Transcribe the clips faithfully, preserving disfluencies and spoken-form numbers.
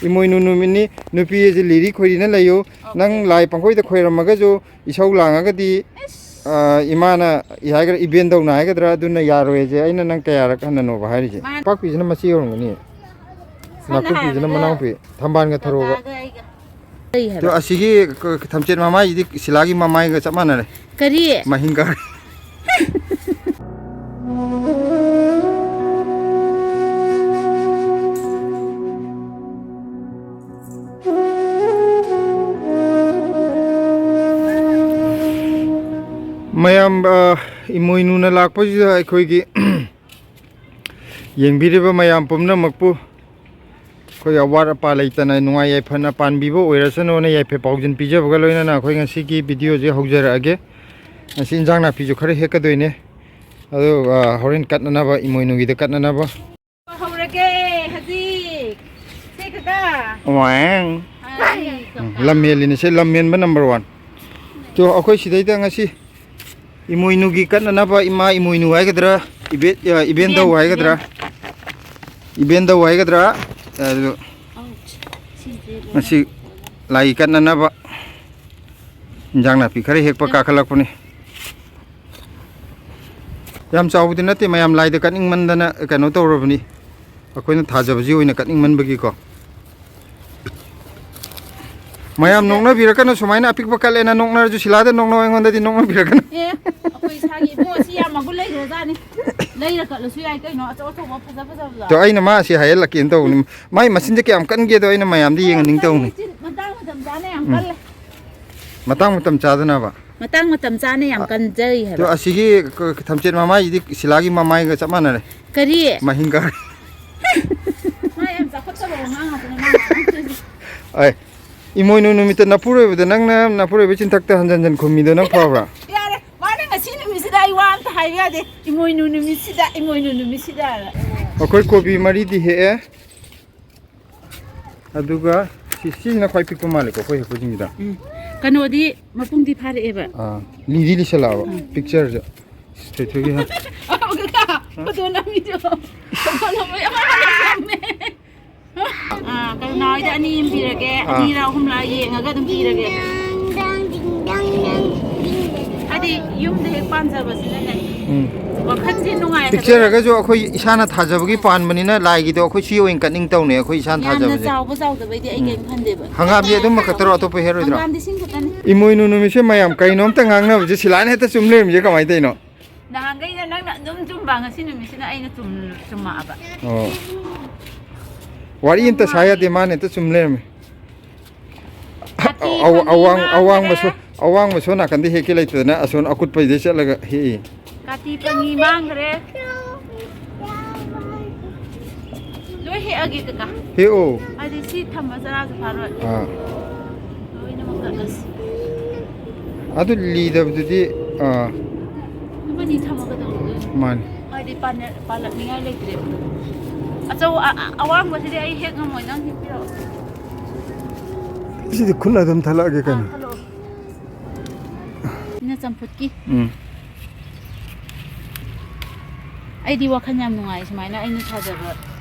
ꯏꯃꯣꯏꯅꯨ ꯅꯨꯃꯤꯠꯅꯤ, ꯅꯨꯄꯤ ꯑꯁꯤ ꯂꯤꯔꯤ ꯈꯣꯏꯔꯤꯅ ꯂꯩꯌꯨ꯫ ꯅꯪ ꯂꯥꯏ ꯄꯪꯈꯣꯏꯗ ꯈꯣꯏꯔꯝꯃꯒꯁꯨ ꯏꯁꯧ ꯂꯥꯡꯉꯒꯗꯤ, ꯑ, ꯏꯃꯥꯅ ꯏ ꯍꯥꯏꯒꯗ꯭ꯔꯥ, ꯏꯕꯦꯟꯗꯧꯅ ꯍꯥꯏꯒꯗ꯭ꯔꯥ, ꯑꯗꯨꯅ ꯌꯥꯔꯣꯏꯁꯦ꯫ ꯑꯩꯅ ꯅꯪ ꯀꯌꯥꯔꯛ ꯍꯟꯅꯅꯣꯕ ꯍꯥꯏꯔꯤꯁꯦ? ꯃꯥ ꯄꯥꯛꯄꯤꯁꯤꯅ ꯃꯆꯦ ꯑꯣꯏꯔꯝꯒꯅꯤ꯫ ꯁꯝꯅ ꯅꯥꯀꯨꯞꯄꯤꯁꯤꯅ ꯍꯥꯏꯔꯕꯗ ꯃꯅꯥꯎꯄꯤ, ꯊꯝꯕꯥꯜꯒ ꯊꯔꯣꯒ꯫ ꯀꯀꯥꯒ ꯑꯩꯒ꯫ ꯀꯔꯤ ꯍꯥꯏꯕ? ꯑꯗꯣ ꯑꯁꯤꯒꯤ ꯊꯝꯆꯦꯠ ꯃꯃꯥꯏꯁꯤꯗꯤ ꯁꯤꯂꯥꯒꯤ ꯃꯃꯥꯏꯒ ꯆꯞ ꯃꯥꯟꯅꯔꯦ꯫ ꯀꯔꯤ? ꯃꯍꯤꯡ ꯀꯥꯔꯦ꯫ ꯃꯌꯥꯝ, ꯑ, ꯏꯃꯣꯏꯅꯨꯅ ꯂꯥꯛꯄꯁꯤꯗ ꯑꯩꯈꯣꯏꯒꯤ ꯌꯦꯡꯕꯤꯔꯤꯕ ꯃꯌꯥꯝ ꯄꯨꯝꯅꯃꯛꯄꯨ ꯑꯩꯈꯣꯏ ꯑꯋꯥꯠ ꯑꯄꯥ ꯂꯩꯇꯅ ꯅꯨꯡꯉꯥꯏ ꯌꯥꯏꯐꯅ ꯄꯥꯟꯕꯤꯕ ꯑꯣꯏꯔꯁꯅꯨꯅ ꯌꯥꯏꯐ ꯄꯥꯎꯖꯦꯜ ꯄꯤꯖꯕꯒ ꯂꯣꯏꯅꯅ ꯑꯩꯈꯣꯏ ꯉꯁꯤꯒꯤ ꯚꯤꯗꯤꯑꯣꯁꯦ ꯍꯧꯖꯔꯛꯑꯒꯦ꯫ ꯉꯁꯤ ꯏꯟꯖꯥꯡ ꯅꯥꯄꯤꯁꯨ ꯈꯔ ꯍꯦꯛꯀꯗꯣꯏꯅꯦ꯫ ꯑꯗꯨ, ꯑ, ꯍꯣꯔꯦꯟ ꯀꯠꯅꯅꯕ, ꯏꯃꯣꯏꯅꯨꯒꯤꯗ ꯀꯠꯅꯅꯕ꯫ ꯍꯧꯔꯒꯦ ꯍꯧꯖꯤꯛ꯫ ꯁꯦ ꯀꯀꯥ꯫ ꯋꯥꯡ꯫ ꯑꯥ, ꯑꯩ ꯀꯀꯥ꯫ ꯂꯝ ꯍꯦꯜꯂꯤꯅꯦ ꯁꯦ, ꯂꯝ ꯍꯦꯟꯕ ꯅꯝꯕꯔ ꯋꯥꯟ꯫ ꯇꯣ, ꯑꯩꯈꯣꯏ ꯁꯤꯗꯩꯗ ꯉꯁꯤ ꯏꯃꯣꯏꯅꯨꯒꯤ ꯀꯠꯅꯅꯕ, ꯏꯃꯥ ꯏꯃꯣꯏꯅꯨ ꯍꯥꯏꯒꯗ꯭ꯔꯥ, ꯏꯕꯦ-, ꯑ, ꯏꯕꯦꯟꯗꯧ ꯏꯕꯦꯟ-, ꯍꯥꯏꯒꯗ꯭ꯔꯥ, ꯏꯕꯦꯟ꯫ ꯏꯕꯦꯟꯗꯧ ꯍꯥꯏꯒꯗ꯭ꯔꯥ, ꯑꯗꯨ ꯑꯧ, ꯁꯤꯁꯦ ꯂꯣꯏꯔꯦ꯫ ꯉꯁꯤ ꯂꯥꯏ ꯀꯠꯅꯅꯕ ꯏꯟꯖꯥꯡ ꯅꯥꯄꯤ ꯈꯔ ꯍꯦꯛꯄ ꯀꯥꯈꯠꯂꯛꯄꯅꯤ꯫ ꯌꯥꯝ ꯆꯥꯎꯕꯗꯤ ꯅꯠꯇꯦ, ꯃꯌꯥꯝ ꯂꯥꯏꯗ ꯀꯠꯅꯤꯡꯃꯟꯗꯅ ꯀꯩꯅꯣ ꯇꯧꯔꯕꯅꯤ꯫ ꯑꯩꯈꯣꯏꯅ ꯊꯥꯖꯕꯁꯤ ꯑꯣꯏꯅ ꯀꯠꯅꯤꯡꯃꯟꯕꯒꯤꯀꯣ꯫ ꯃꯌꯥꯝ ꯅꯣꯛꯅꯕꯤꯔꯛꯀꯅꯨ, ꯁꯨꯃꯥꯏꯅ ꯑꯄꯤꯛꯄ ꯀꯠꯂꯦꯅ ꯅꯣꯛꯅꯔꯁꯨ, ꯁꯤꯂꯥꯗ ꯅꯣꯛꯅꯧ, ꯑꯩꯉꯣꯟꯗꯗꯤ ꯅꯣꯛꯅꯕꯤꯔꯛꯀꯅꯨ꯫ ꯑꯦ, ꯑꯩꯈꯣꯏ ꯏꯁꯥꯒꯤ ꯏꯕꯨꯡꯉꯣ ꯑꯁꯤ ꯌꯥꯝ ꯃꯒꯨꯟ ꯂꯩꯈ꯭ꯔꯖꯥꯠꯅꯤ꯫ ꯂꯩꯔ ꯀꯠꯂꯁꯨ ꯌꯥꯏ ꯀꯩꯅꯣ, ꯑꯆꯧ ꯑꯆꯧꯕ ꯐꯖ ꯐꯖꯕꯗꯣ꯫ ꯑꯗꯣ ꯑꯩꯅ ꯃꯥ ꯑꯁꯤ ꯍꯥꯏꯍꯜꯂꯛꯀꯦꯅ ꯇꯧꯕꯅꯤ꯫ ꯃꯥꯏ ꯃꯆꯤꯟꯁꯦ ꯀꯌꯥꯝ ꯀꯟꯒꯦꯗꯣ ꯑꯩꯅ ꯃꯌꯥꯝꯗ ꯌꯦꯡꯍꯟꯅꯤꯡ ꯇꯧꯕꯅꯤ꯫ ꯃꯇꯥꯡ ꯃꯇꯝ ꯆꯥꯅ ꯌꯥꯝ ꯎꯝ꯫ ꯀꯜꯂꯦ꯫ ꯃꯇꯥꯡ ꯃꯇꯝ ꯆꯥꯗꯅꯕ꯫ ꯃꯇꯥꯡ ꯃꯇꯝ ꯆꯥꯅ ꯌꯥꯝ ꯑ, ꯀꯟꯖꯩ ꯍꯥꯏꯕ꯫ ꯑꯗꯣ ꯑꯁꯤꯒꯤ ꯊꯝꯆꯦꯠ ꯃꯃꯥꯏꯁꯤꯗꯤ ꯁꯤꯂꯥꯒꯤ ꯃꯃꯥꯏꯒ ꯆꯞ ꯃꯥꯟꯅꯔꯦ꯫ ꯀꯔꯤ? ꯃꯍꯤꯡ ꯀꯥꯔꯦ꯫ ꯃꯥ ꯌꯥꯝ ꯆꯥꯎꯈꯠꯇꯕ ꯋꯥꯉꯥꯡ ꯉꯥꯛꯇꯅꯦ ꯃꯥ ꯉꯥꯡꯉꯛꯇꯣꯏꯁꯦ꯫ ꯑꯩ ꯏꯃꯣꯏꯅꯨ ꯅꯨꯃꯤꯠꯇ ꯅꯄꯨꯔꯣꯏꯕꯗ ꯅꯪꯅ ꯅꯄꯨꯔꯣꯏꯕ ꯆꯤꯟꯊꯛꯇ ꯍꯟꯖꯟ ꯍꯟꯖꯟ ꯈꯨꯝꯃꯤꯗꯣ ꯅꯪ ꯐꯕ꯭ꯔꯥ? ꯌꯥꯔꯦ, ꯃꯥꯅ ꯉꯁꯤ ꯅꯨꯃꯤꯠꯁꯤꯗ ꯑꯩ ꯋꯥ ꯑꯝꯇ ꯍꯥꯏꯕ ꯌꯥꯗꯦ꯫ ꯏꯃꯣꯏꯅꯨ ꯅꯨꯃꯤꯠꯁꯤꯗ, ꯏꯃꯣꯏꯅꯨ ꯅꯨꯃꯤꯠꯁꯤꯗ꯫ ꯑꯩꯈꯣꯏ ꯀꯣꯕꯤ ꯃꯔꯤꯗꯤ ꯍꯦꯛꯑꯦ꯫ ꯑꯗꯨꯒ ꯁꯤ-, ꯁꯤꯁꯤꯅ ꯈ꯭ꯋꯥꯏ ꯄꯤꯛꯄ ꯃꯥꯜꯂꯦꯀꯣ ꯑꯩꯈꯣꯏ ꯍꯦꯛꯄꯁꯤꯡꯁꯤꯗ꯫ ꯎꯝ꯫ ꯀꯩꯅꯣꯗꯤ ꯃꯄꯨꯡꯗꯤ ꯐꯥꯔꯛꯑꯦꯕ꯫ ꯑꯥ, ꯂꯤꯗꯤ ꯂꯤꯁꯜꯂꯛꯑꯕ, ꯎꯝ꯫ ꯄꯤꯛꯆꯔꯁꯦ꯫ ꯊꯣꯏꯊꯣꯏꯒꯤ ꯍꯥ-, ꯑꯣ, ꯀꯀꯥ, ꯐꯣꯇꯣ ꯅꯝꯃꯤꯗꯣ꯫ ꯐꯣꯇꯣ ꯅꯝꯕ ꯌꯥꯝ ꯍꯩꯅꯝꯃꯦ꯫ ꯑꯥ, ꯀꯔꯨꯅꯥ ꯍꯣꯏꯗ ꯑꯅꯤ ꯑꯃ ꯄꯤꯔꯒꯦ꯫ ꯑꯥ꯫ ꯑꯅꯤꯔ ꯑꯍꯨꯝꯂ ꯌꯦꯡꯉꯒ ꯑꯗꯨꯝ ꯄꯤꯔꯒꯦ꯫ ꯍꯥꯏꯗꯤ ꯌꯨꯝꯗ ꯍꯦꯛ ꯄꯥꯟꯖꯕꯁꯤꯅꯅꯦ, ꯎꯝ꯫ ꯋꯥꯈꯜꯁꯦ ꯅꯨꯡꯉꯥꯏ ꯍꯥꯏꯕ꯫ ꯄꯤꯛꯆꯔꯒꯁꯨ ꯑꯩꯈꯣꯏ ꯏꯁꯥꯅ ꯊꯥꯖꯕꯒꯤ ꯄꯥꯟꯕꯅꯤꯅ ꯂꯥꯏꯒꯤꯗꯣ ꯑꯩꯈꯣꯏ ꯁꯤ ꯑꯣꯏꯅ ꯀꯠꯅꯤꯡ ꯇꯧꯅꯦ, ꯑꯩꯈꯣꯏ ꯏꯁꯥꯅ ꯌꯥꯝꯅ ꯊꯥꯖꯕꯁꯦ꯫ ꯆꯥꯎꯕ ꯆꯥꯎꯗꯕꯩꯗꯤ ꯑꯩ ꯎꯝ꯫ ꯀꯩꯝ ꯈꯟꯗꯦꯕ꯫ ꯍꯪꯒꯥꯝꯗꯤ ꯑꯗꯨꯝꯕ ꯈꯛꯇꯔꯣ, ꯑꯇꯣꯞꯄ ꯍꯦꯛꯑꯔꯣꯏꯗ꯭ꯔꯣ? ꯍꯪꯒꯥꯝꯗꯤ ꯁꯤꯡ ꯈꯛꯇꯅꯤ꯫ ꯏꯃꯣꯏꯅꯨ ꯅꯨꯃꯤꯠꯁꯦ ꯃꯌꯥꯝ ꯀꯩꯅꯣꯝꯇ ꯉꯥꯡꯅꯕꯁꯦ ꯁꯤꯂꯥꯅ ꯍꯦꯛꯇ ꯆꯨꯝ ꯂꯩꯔꯝꯃꯤꯁꯦ ꯀꯃꯥꯏꯅ ꯇꯧꯔꯤꯅꯣ? ꯅꯍꯥꯟꯈꯩꯅ ꯅꯪꯅ ꯑꯗꯨꯝ ꯆꯨꯝꯕ, ꯉꯁꯤ ꯅꯨꯃꯤꯠꯁꯤꯅ ꯑꯩꯅ ꯆꯨꯝ-, ꯆꯨꯝꯃꯛꯑꯕ꯫ ꯑꯣ꯫ ꯋꯥꯔꯤ ꯑꯝꯇ ꯁꯥ ꯌꯥꯗꯦ, ꯃꯥꯅ ꯍꯦꯛꯇ ꯆꯨꯝ ꯂꯩꯔꯝꯃꯤ꯫ ꯀꯥꯇꯤ ꯑꯋꯥ-, ꯐꯪꯉꯤ ꯑꯋꯥꯡ-, ꯑꯋꯥꯡꯕ ꯃꯥꯡꯈ꯭ꯔꯦ꯫ ꯁꯣ-, ꯑꯋꯥꯡꯕ ꯁꯣꯝ ꯅꯥꯀꯟꯗ ꯍꯦꯛꯀꯦ ꯂꯩꯇꯗꯅ ꯑꯁꯣꯝ ꯑꯀꯨꯠꯄꯩꯗꯩ ꯆꯠꯂꯒ ꯍꯦꯛꯏ꯫ ꯀꯥꯇꯤ ꯐꯪꯉꯤ ꯃꯥꯡꯈ꯭ꯔꯦ꯫ ꯂꯣꯏ ꯍꯦꯛꯑꯒꯦ, ꯀꯀꯥ꯫ ꯍꯦꯛꯑꯣ꯫ ꯍꯥꯏꯗꯤ ꯁꯤ ꯊꯝꯕ ꯆꯔꯥꯁꯨ ꯐꯥꯔꯣꯏ꯫ ꯑꯥ꯫ ꯂꯣꯏꯅꯃꯛ ꯀꯛꯑꯁꯤ꯫ ꯑꯗꯨ ꯂꯤꯗꯕꯗꯨꯗꯤ, ꯑꯥ꯫ ꯑꯃꯅꯤ ꯊꯝꯃꯒ ꯇꯧꯔꯒꯦ꯫ ꯃꯥꯅꯤ꯫ ꯍꯥꯏꯗꯤ ꯄꯥꯟꯅ-, ꯄꯥꯜꯂꯛꯅꯤꯡꯉꯥꯏ ꯂꯩꯇ꯭ꯔꯦꯕ꯫ ꯑꯆꯧ-, ꯑ-, ꯑ-, ꯑꯋꯥꯡꯕꯁꯤꯗꯤ ꯑꯩ ꯍꯦꯛ ꯉꯝꯃꯣꯏ, ꯅꯪ ꯍꯦꯛꯄꯤꯔꯛꯑꯣ꯫ ꯁꯤꯗꯤ ꯈꯨꯠꯅ ꯑꯗꯨꯝ ꯊꯠꯂꯛꯑꯒꯦ ꯀꯩꯅꯣ꯫ ꯑꯥ, ꯊꯠꯂꯛꯑꯣ꯫ ꯁꯤꯅ ꯆꯝꯐꯨꯠꯀꯤ꯫ ꯎꯝ꯫ ꯑꯩꯗꯤ ꯋꯥꯈꯜ ꯌꯥꯝ ꯅꯨꯡꯉꯥꯏ ꯁꯨꯃꯥꯏꯅ ꯑꯩꯅ ꯊꯥꯖꯕ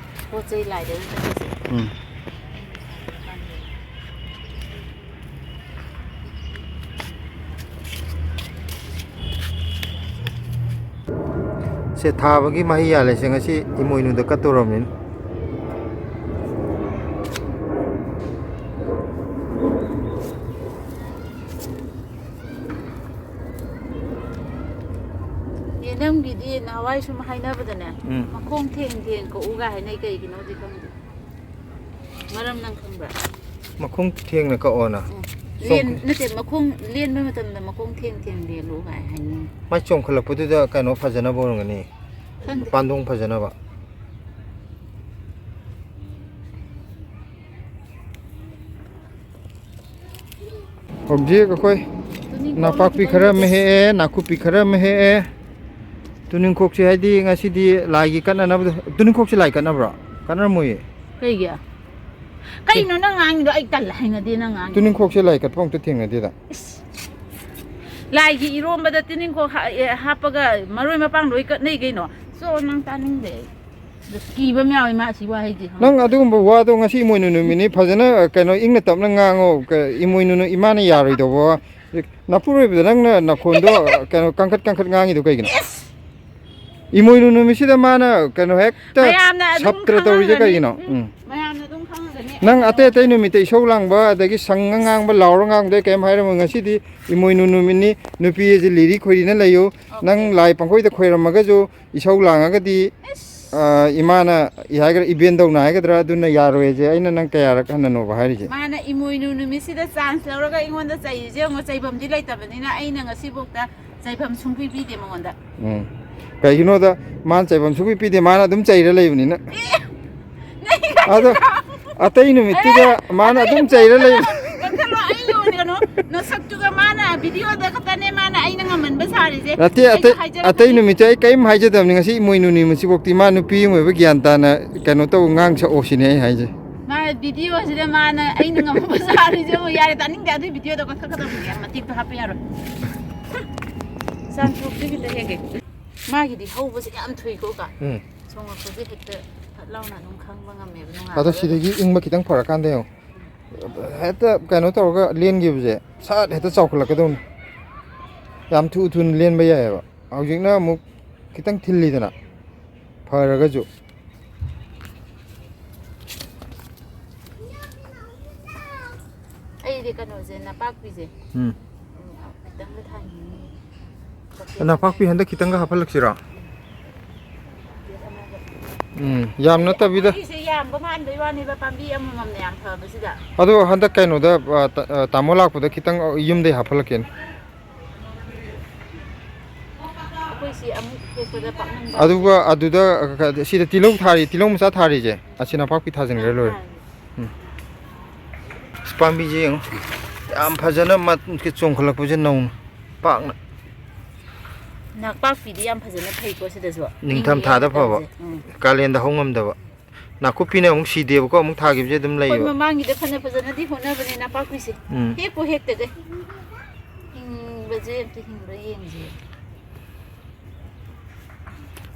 ꯄꯣꯠ ꯆꯩ ꯂꯥꯏꯗ ꯀꯠꯄꯁꯦ꯫ ꯎꯝ꯫ ꯁꯦ ꯊꯥꯕꯒꯤ ꯃꯍꯩ ꯌꯥꯜꯂꯦꯁꯦ, ꯉꯁꯤ ꯏꯃꯣꯏꯅꯨꯗ ꯀꯠꯇꯧꯔꯕꯅꯤꯅ꯫ ꯌꯦꯅꯝꯒꯤꯗꯤ ꯅꯍꯥꯟꯋꯥꯏ ꯁꯨꯝ ꯍꯥꯏꯅꯕꯗꯅꯦ, ꯎꯝ꯫ ꯃꯈꯣꯡ ꯊꯦꯡ ꯊꯦꯡ ꯀꯛꯎꯒ ꯍꯥꯏꯅꯩ, ꯀꯩꯒꯤꯅꯣꯗꯤ ꯈꯪꯗꯦ꯫ ꯃꯔꯝ ꯅꯪ ꯈꯪꯕ꯭ꯔꯥ? ꯃꯈꯣꯡ ꯊꯦꯡꯅ ꯀꯛꯑꯣꯅ꯫ ꯎꯝ꯫ ꯁꯣꯝ- ꯂꯦꯟ-, ꯅꯠꯇꯦ, ꯃꯈꯣꯡ ꯂꯦꯟꯕ ꯃꯇꯝꯗ ꯃꯈꯣꯡ ꯊꯦꯡ ꯊꯦꯡ ꯂꯦꯜꯂꯨ ꯀꯥꯏ ꯍꯥꯏꯅꯩ꯫ ꯃꯥꯏ ꯆꯣꯡꯈꯠꯂꯛꯄꯗꯨꯗ ꯀꯩꯅꯣ ꯐꯖꯅꯕ ꯑꯣꯏꯔꯝꯒꯅꯤ꯫ ꯈꯪꯗꯦ꯫ ꯄꯥꯟꯗꯣꯡ ꯐꯖꯅꯕ꯫ ꯍꯧꯖꯤꯛ ꯑꯩꯈꯣꯏ ꯇꯨꯅꯤꯡꯈꯣꯛ ꯅꯄꯥꯛꯄꯤ ꯈꯤꯇꯪ ꯈꯔ ꯑꯃ ꯍꯦꯛꯑꯦ, ꯅꯥꯀꯨꯞꯄꯤ ꯈꯔ ꯑꯃ ꯍꯦꯛꯑꯦ꯫ ꯇꯨꯅꯤꯡꯈꯣꯛꯁꯦ ꯍꯥꯏꯗꯤ ꯉꯁꯤꯗꯤ ꯂꯥꯏꯒꯤ ꯀꯠꯅꯅꯕꯗꯣ꯫ ꯇꯨꯅꯤꯡꯈꯣꯛꯁꯦ ꯂꯥꯏ ꯀꯠꯅꯕ꯭ꯔꯣ? ꯀꯠꯅꯔꯝꯃꯣꯏꯌꯦ꯫ ꯀꯩꯒꯤ? ꯀꯩꯅꯣ ꯅꯪ ꯉꯥꯡꯉꯤꯗꯣ? ꯑꯩ ꯇꯜꯂꯦ, ꯍꯩꯅꯗꯦ ꯅꯪ ꯉꯥꯡꯉꯤꯗꯣ꯫ ꯇꯨꯅꯤꯡꯈꯣꯛꯁꯦ ꯂꯥꯏ ꯀꯠꯄ ꯑꯃꯨꯛꯇ ꯊꯦꯡꯅꯗꯦꯗ꯫ ꯏꯁ! ꯂꯥꯏꯒꯤ ꯏꯔꯣꯝꯕꯗ ꯇꯨꯅꯤꯡꯈꯣꯛ ꯍꯥ-, ꯑꯦ, ꯍꯥꯞꯄꯒ ꯃꯔꯣꯏ ꯃꯄꯥꯡ ꯂꯣꯏ ꯀꯠꯅꯩ ꯀꯩꯅꯣ꯫ ꯆꯣ, ꯅꯪ ꯇꯥꯅꯤꯡꯗꯦ ꯑꯩ꯫ ꯑꯗꯨ ꯀꯤꯕ ꯑꯃ ꯌꯥꯎꯋꯤ ꯃꯥ ꯑꯁꯤ ꯋꯥꯍꯩꯁꯦ, ꯈꯪꯕ꯭ꯔꯥ? ꯅꯪ ꯑꯗꯨꯒꯨꯝꯕ ꯋꯥꯗꯣ ꯉꯁꯤ ꯏꯃꯣꯏꯅꯨ ꯅꯨꯃꯤꯠꯅꯤ, ꯐꯖꯅ ꯀꯩꯅꯣ ꯏꯪꯅ ꯇꯞꯅ ꯉꯥꯡꯉꯣ꯫ ꯀ- ꯏꯃꯣꯏꯅꯨꯅ ꯏꯃꯥꯅ ꯌꯥꯔꯣꯏꯗꯧꯕ ꯋꯥ꯫ ꯅꯄꯨꯔꯣꯏꯕꯗ ꯅꯪꯅ ꯅꯈꯣꯟꯗꯣ ꯀꯩꯅꯣ ꯀꯟꯈꯠ ꯀꯟꯈꯠ ꯉꯥꯡꯉꯤꯗꯣ ꯀꯩꯒꯤꯅꯣ? ꯏꯃꯣꯏꯅꯨ ꯅꯨꯃꯤꯠꯁꯤꯗ ꯃꯥꯅ ꯀꯩꯅꯣ ꯍꯦꯛꯇ ꯃꯌꯥꯝꯅ ꯑꯗꯨꯝ ꯁꯞꯇ꯭ꯔ ꯇꯧꯔꯤꯁꯦ ꯈꯪꯉꯝꯒꯅꯤ꯫ ꯀꯩꯒꯤꯅꯣ? ꯎꯝ, ꯎꯝ. ꯃꯌꯥꯝꯅ ꯑꯗꯨꯝ ꯈꯪꯉꯝꯒꯅꯤ꯫ ꯅꯪ ꯑꯇꯩ ꯑꯇꯩ ꯅꯨꯃꯤꯠꯇ ꯏꯁꯧ ꯂꯥꯡꯕ ꯑꯗꯒꯤ ꯁꯪꯉ ꯉꯥꯡꯕ ꯂꯥꯎꯔ ꯉꯥꯡꯕꯗ ꯀꯩꯝ ꯍꯥꯏꯔꯝꯃꯣꯏ꯫ ꯉꯁꯤꯗꯤ ꯏꯃꯣꯏꯅꯨ ꯅꯨꯃꯤꯠꯅꯤ, ꯅꯨꯄꯤ ꯑꯁꯤ ꯂꯤꯔꯤ ꯈꯣꯏꯔꯤꯅ ꯂꯩꯌꯨ꯫ ꯅꯪ ꯂꯥꯏ ꯄꯪꯈꯣꯏꯗ ꯈꯣꯏꯔꯝꯃꯒꯁꯨ ꯏꯁꯧ ꯂꯥꯡꯉꯒꯗꯤ, ꯑ, ꯏꯃꯥꯅ ꯏ ꯍꯥꯏꯒꯗ꯭ꯔꯥ, ꯏꯕꯦꯟꯗꯧꯅ ꯍꯥꯏꯒꯗ꯭ꯔꯥ, ꯑꯗꯨꯅ ꯌꯥꯔꯣꯏꯁꯦ ꯑꯩꯅ ꯅꯪ ꯀꯌꯥꯔꯛ ꯍꯟꯅꯅꯣꯕ ꯍꯥꯏꯔꯤꯁꯦ? ꯃꯥꯅ ꯏꯃꯣꯏꯅꯨ ꯅꯨꯃꯤꯠꯁꯤꯗ ꯆꯥꯟꯁ ꯂꯧꯔꯒ ꯑꯩꯉꯣꯟꯗ ꯆꯩꯔꯤꯁꯦ ꯌꯦꯡꯉꯣ꯫ ꯆꯩꯐꯝꯗꯤ ꯂꯩꯇꯕꯅꯤꯅ ꯑꯩꯅ ꯉꯁꯤꯐꯥꯎꯗ ꯆꯩꯐꯝ ꯁꯨꯡꯄꯤ ꯄꯤꯗꯦ ꯃꯉꯣꯟꯗ꯫ ꯎꯝ. ꯀꯩꯒꯤꯅꯣꯗ ꯃꯥꯅ ꯆꯩꯐꯝ ꯁꯨꯡꯄꯤ ꯄꯤꯗꯦ, ꯃꯥꯅ ꯑꯗꯨꯝ ꯆꯩꯔ ꯂꯩꯕꯅꯤꯅ꯫ ꯅꯪ ꯑꯗꯣ ꯑꯇꯩ ꯅꯨꯃꯤꯠꯇꯨꯗ ꯃꯥꯅ ꯑꯗꯨꯝ ꯆꯩꯔ ꯂꯩꯕ꯫ ꯀꯛꯊꯠꯂꯣ, ꯑꯩ ꯌꯣꯟꯒꯅꯨ꯫ ꯅꯁꯛꯇꯨꯒ ꯃꯥꯅ ꯚꯤꯗꯤꯑꯣꯗ ꯈꯛꯇꯅꯦ ꯃꯥꯅ ꯑꯩꯅ ꯉꯝꯍꯟꯕ ꯁꯥꯔꯤꯁꯦ꯫ ꯅꯠꯇꯦ, ꯑꯩꯁꯨ ꯑꯇꯩ ꯍꯥꯏꯖꯔꯛꯀꯦ꯫ ꯑꯇꯩ ꯅꯨꯃꯤꯠꯇꯤ ꯑꯩ ꯀꯔꯤꯝ ꯍꯥꯏꯖꯗꯕꯅꯤ꯫ ꯉꯁꯤ ꯏꯃꯣꯏꯅꯨ ꯅꯨꯃꯤꯠꯁꯤꯐꯥꯎꯗꯤ ꯃꯥ ꯅꯨꯄꯤ ꯑꯃ ꯑꯣꯏꯕ ꯒ꯭ꯌꯥꯟ ꯇꯥꯅ ꯀꯩꯅꯣ ꯇꯧ, ꯉꯥꯡ ꯁꯛꯑꯣ ꯁꯤꯅꯦ ꯑꯩ ꯍꯥꯏꯁꯦ꯫ ꯃꯥ ꯚꯤꯗꯤꯑꯣꯁꯤꯗ ꯃꯥꯅ ꯑꯩꯅ ꯉꯝꯍꯟꯕ ꯁꯥꯔꯤꯁꯦ ꯑꯃꯨꯛ ꯌꯥꯔꯦ, ꯇꯥꯅꯤꯡꯗꯦ꯫ ꯑꯗꯨꯏ ꯚꯤꯗꯤꯑꯣꯗꯣ ꯀꯛꯊꯠꯀꯗꯕꯅꯦ, ꯃꯇꯦꯛꯇꯣ ꯍꯥꯞꯄ ꯌꯥꯔꯣꯏ꯫ ꯆꯥꯟꯊꯣꯛꯇꯤ ꯈꯤꯇ ꯍꯦꯛꯒꯦ꯫ ꯃꯥꯒꯤꯗꯤ ꯍꯧꯕꯁꯦ ꯌꯥꯝ ꯊꯨꯏꯀꯣ ꯀꯥ꯫ ꯎꯝ. ꯆꯣꯡꯉꯛꯄꯁꯦ ꯍꯦꯛꯇ ꯐꯠ ꯂꯥꯎꯅ ꯑꯗꯨꯝ ꯈꯪꯕ ꯉꯝꯃꯦꯕ, ꯑꯗꯣ ꯅꯨꯡꯉꯥꯏꯕ꯫ ꯁꯤꯗꯒꯤ ꯏꯪꯕ ꯈꯤꯇꯪ ꯐꯔꯀꯥꯟꯗ ꯌꯦꯡꯉꯣ, ꯍꯦꯛꯇ ꯀꯩꯅꯣ ꯇꯧꯔꯒ ꯂꯦꯟꯈꯤꯕꯁꯦ ꯁꯠ ꯍꯦꯛꯇ ꯆꯥꯎꯈꯠꯂꯛꯀꯗꯧꯅꯤ꯫ ꯌꯥꯝ ꯊꯨ ꯊꯨꯅ ꯂꯦꯟꯕ ꯌꯥꯏꯑꯕ꯫ ꯍꯧꯖꯤꯛꯅ ꯑꯃꯨꯛ ꯈꯤꯇꯪ ꯊꯤꯜꯂꯤꯗꯅ, ꯐꯔꯒꯁꯨ꯫ ꯑꯩꯗꯤ ꯀꯩꯅꯣꯁꯦ, ꯅꯄꯥꯛꯄꯤꯁꯦ ꯎꯝ. ꯈꯤꯇꯪꯒ ꯊꯥꯅꯤꯡꯉꯤ꯫ ꯅꯄꯥꯛꯄꯤ ꯍꯟꯗꯛ ꯈꯤꯇꯪꯒ ꯍꯥꯞꯍꯜꯂꯛꯁꯤꯔꯣ? ꯎꯝ, ꯌꯥꯝ ꯅꯠꯇꯕꯤꯗ꯫ ꯑꯩꯈꯣꯏꯒꯤꯁꯦ ꯌꯥꯝꯕ ꯃꯥꯟꯕꯩ ꯋꯥꯅꯦꯕ, ꯄꯥꯝꯕꯤ ꯑꯃꯃꯝꯅ ꯌꯥꯝ ꯐꯕꯁꯤꯗ꯫ ꯑꯗꯣ ꯍꯟꯗꯛ ꯀꯩꯅꯣꯗ, ꯑ, ꯇ-, ꯑ, ꯇꯥꯃꯣ ꯂꯥꯛꯄꯗ ꯈꯤꯇꯪ ꯌꯨꯝꯗꯩ ꯍꯥꯞꯍꯜꯂꯛꯀꯦꯅꯦ꯫ ꯑꯩꯈꯣꯏꯁꯤ ꯑꯃꯨꯛ ꯍꯦꯛꯄꯗ ꯄꯥꯛꯅꯝ ꯑꯗꯨꯒ ꯑꯗꯨꯗ, ꯑ, ꯁꯤꯗ ꯇꯤꯜꯍꯧ ꯊꯥꯔꯤ, ꯇꯤꯜꯍꯧ ꯃꯆꯥ ꯊꯥꯔꯤꯁꯦ, ꯑꯁꯤ ꯅꯄꯥꯛꯄꯤ ꯊꯥꯖꯤꯟꯈ꯭ꯔꯦ, ꯂꯣꯏꯔꯦ꯫ ꯎꯝ. ꯑꯁ, ꯄꯥꯝꯕꯤꯁꯦ ꯌꯦꯡꯉꯣ, ꯌꯥꯝ ꯐꯖꯅ ꯃ-, ꯆꯣꯡꯈꯠꯂꯛꯄꯁꯦ ꯅꯧꯅ, ꯄꯥꯛꯅ꯫ ꯅꯥꯄꯥꯛꯄꯤꯗꯤ ꯌꯥꯝ ꯐꯖꯅ ꯐꯩꯀꯣ ꯁꯤꯗꯁꯨ꯫ ꯅꯤꯡꯊꯝ ꯊꯥꯗ ꯐꯕ, ꯎꯝ. ꯀꯥꯂꯦꯟꯗ ꯍꯧ ꯉꯝꯗꯕ꯫ ꯅꯥꯀꯨꯞꯄꯤꯅ ꯑꯃꯨꯛ ꯁꯤꯗꯦꯕꯀꯣ, ꯑꯃꯨꯛ ꯊꯥꯈꯤꯕꯁꯦ ꯑꯗꯨꯝ ꯑꯩꯈꯣꯏ ꯂꯩꯌꯦꯕ꯫ ꯃꯃꯥꯡꯒꯤꯗ ꯐꯅ ꯐꯖꯅꯗꯤ ꯍꯣꯠꯅꯕꯅꯦ ꯅꯥꯄꯥꯛꯄꯤꯁꯦ꯫ ꯎꯝ. ꯍꯦꯛꯄꯨ ꯍꯦꯛꯇꯒꯩ꯫ ꯍꯤꯡꯕꯁꯦ ꯑꯝꯇ ꯍꯤꯡꯕ꯭ꯔꯥ ꯌꯦꯡꯁꯦ꯫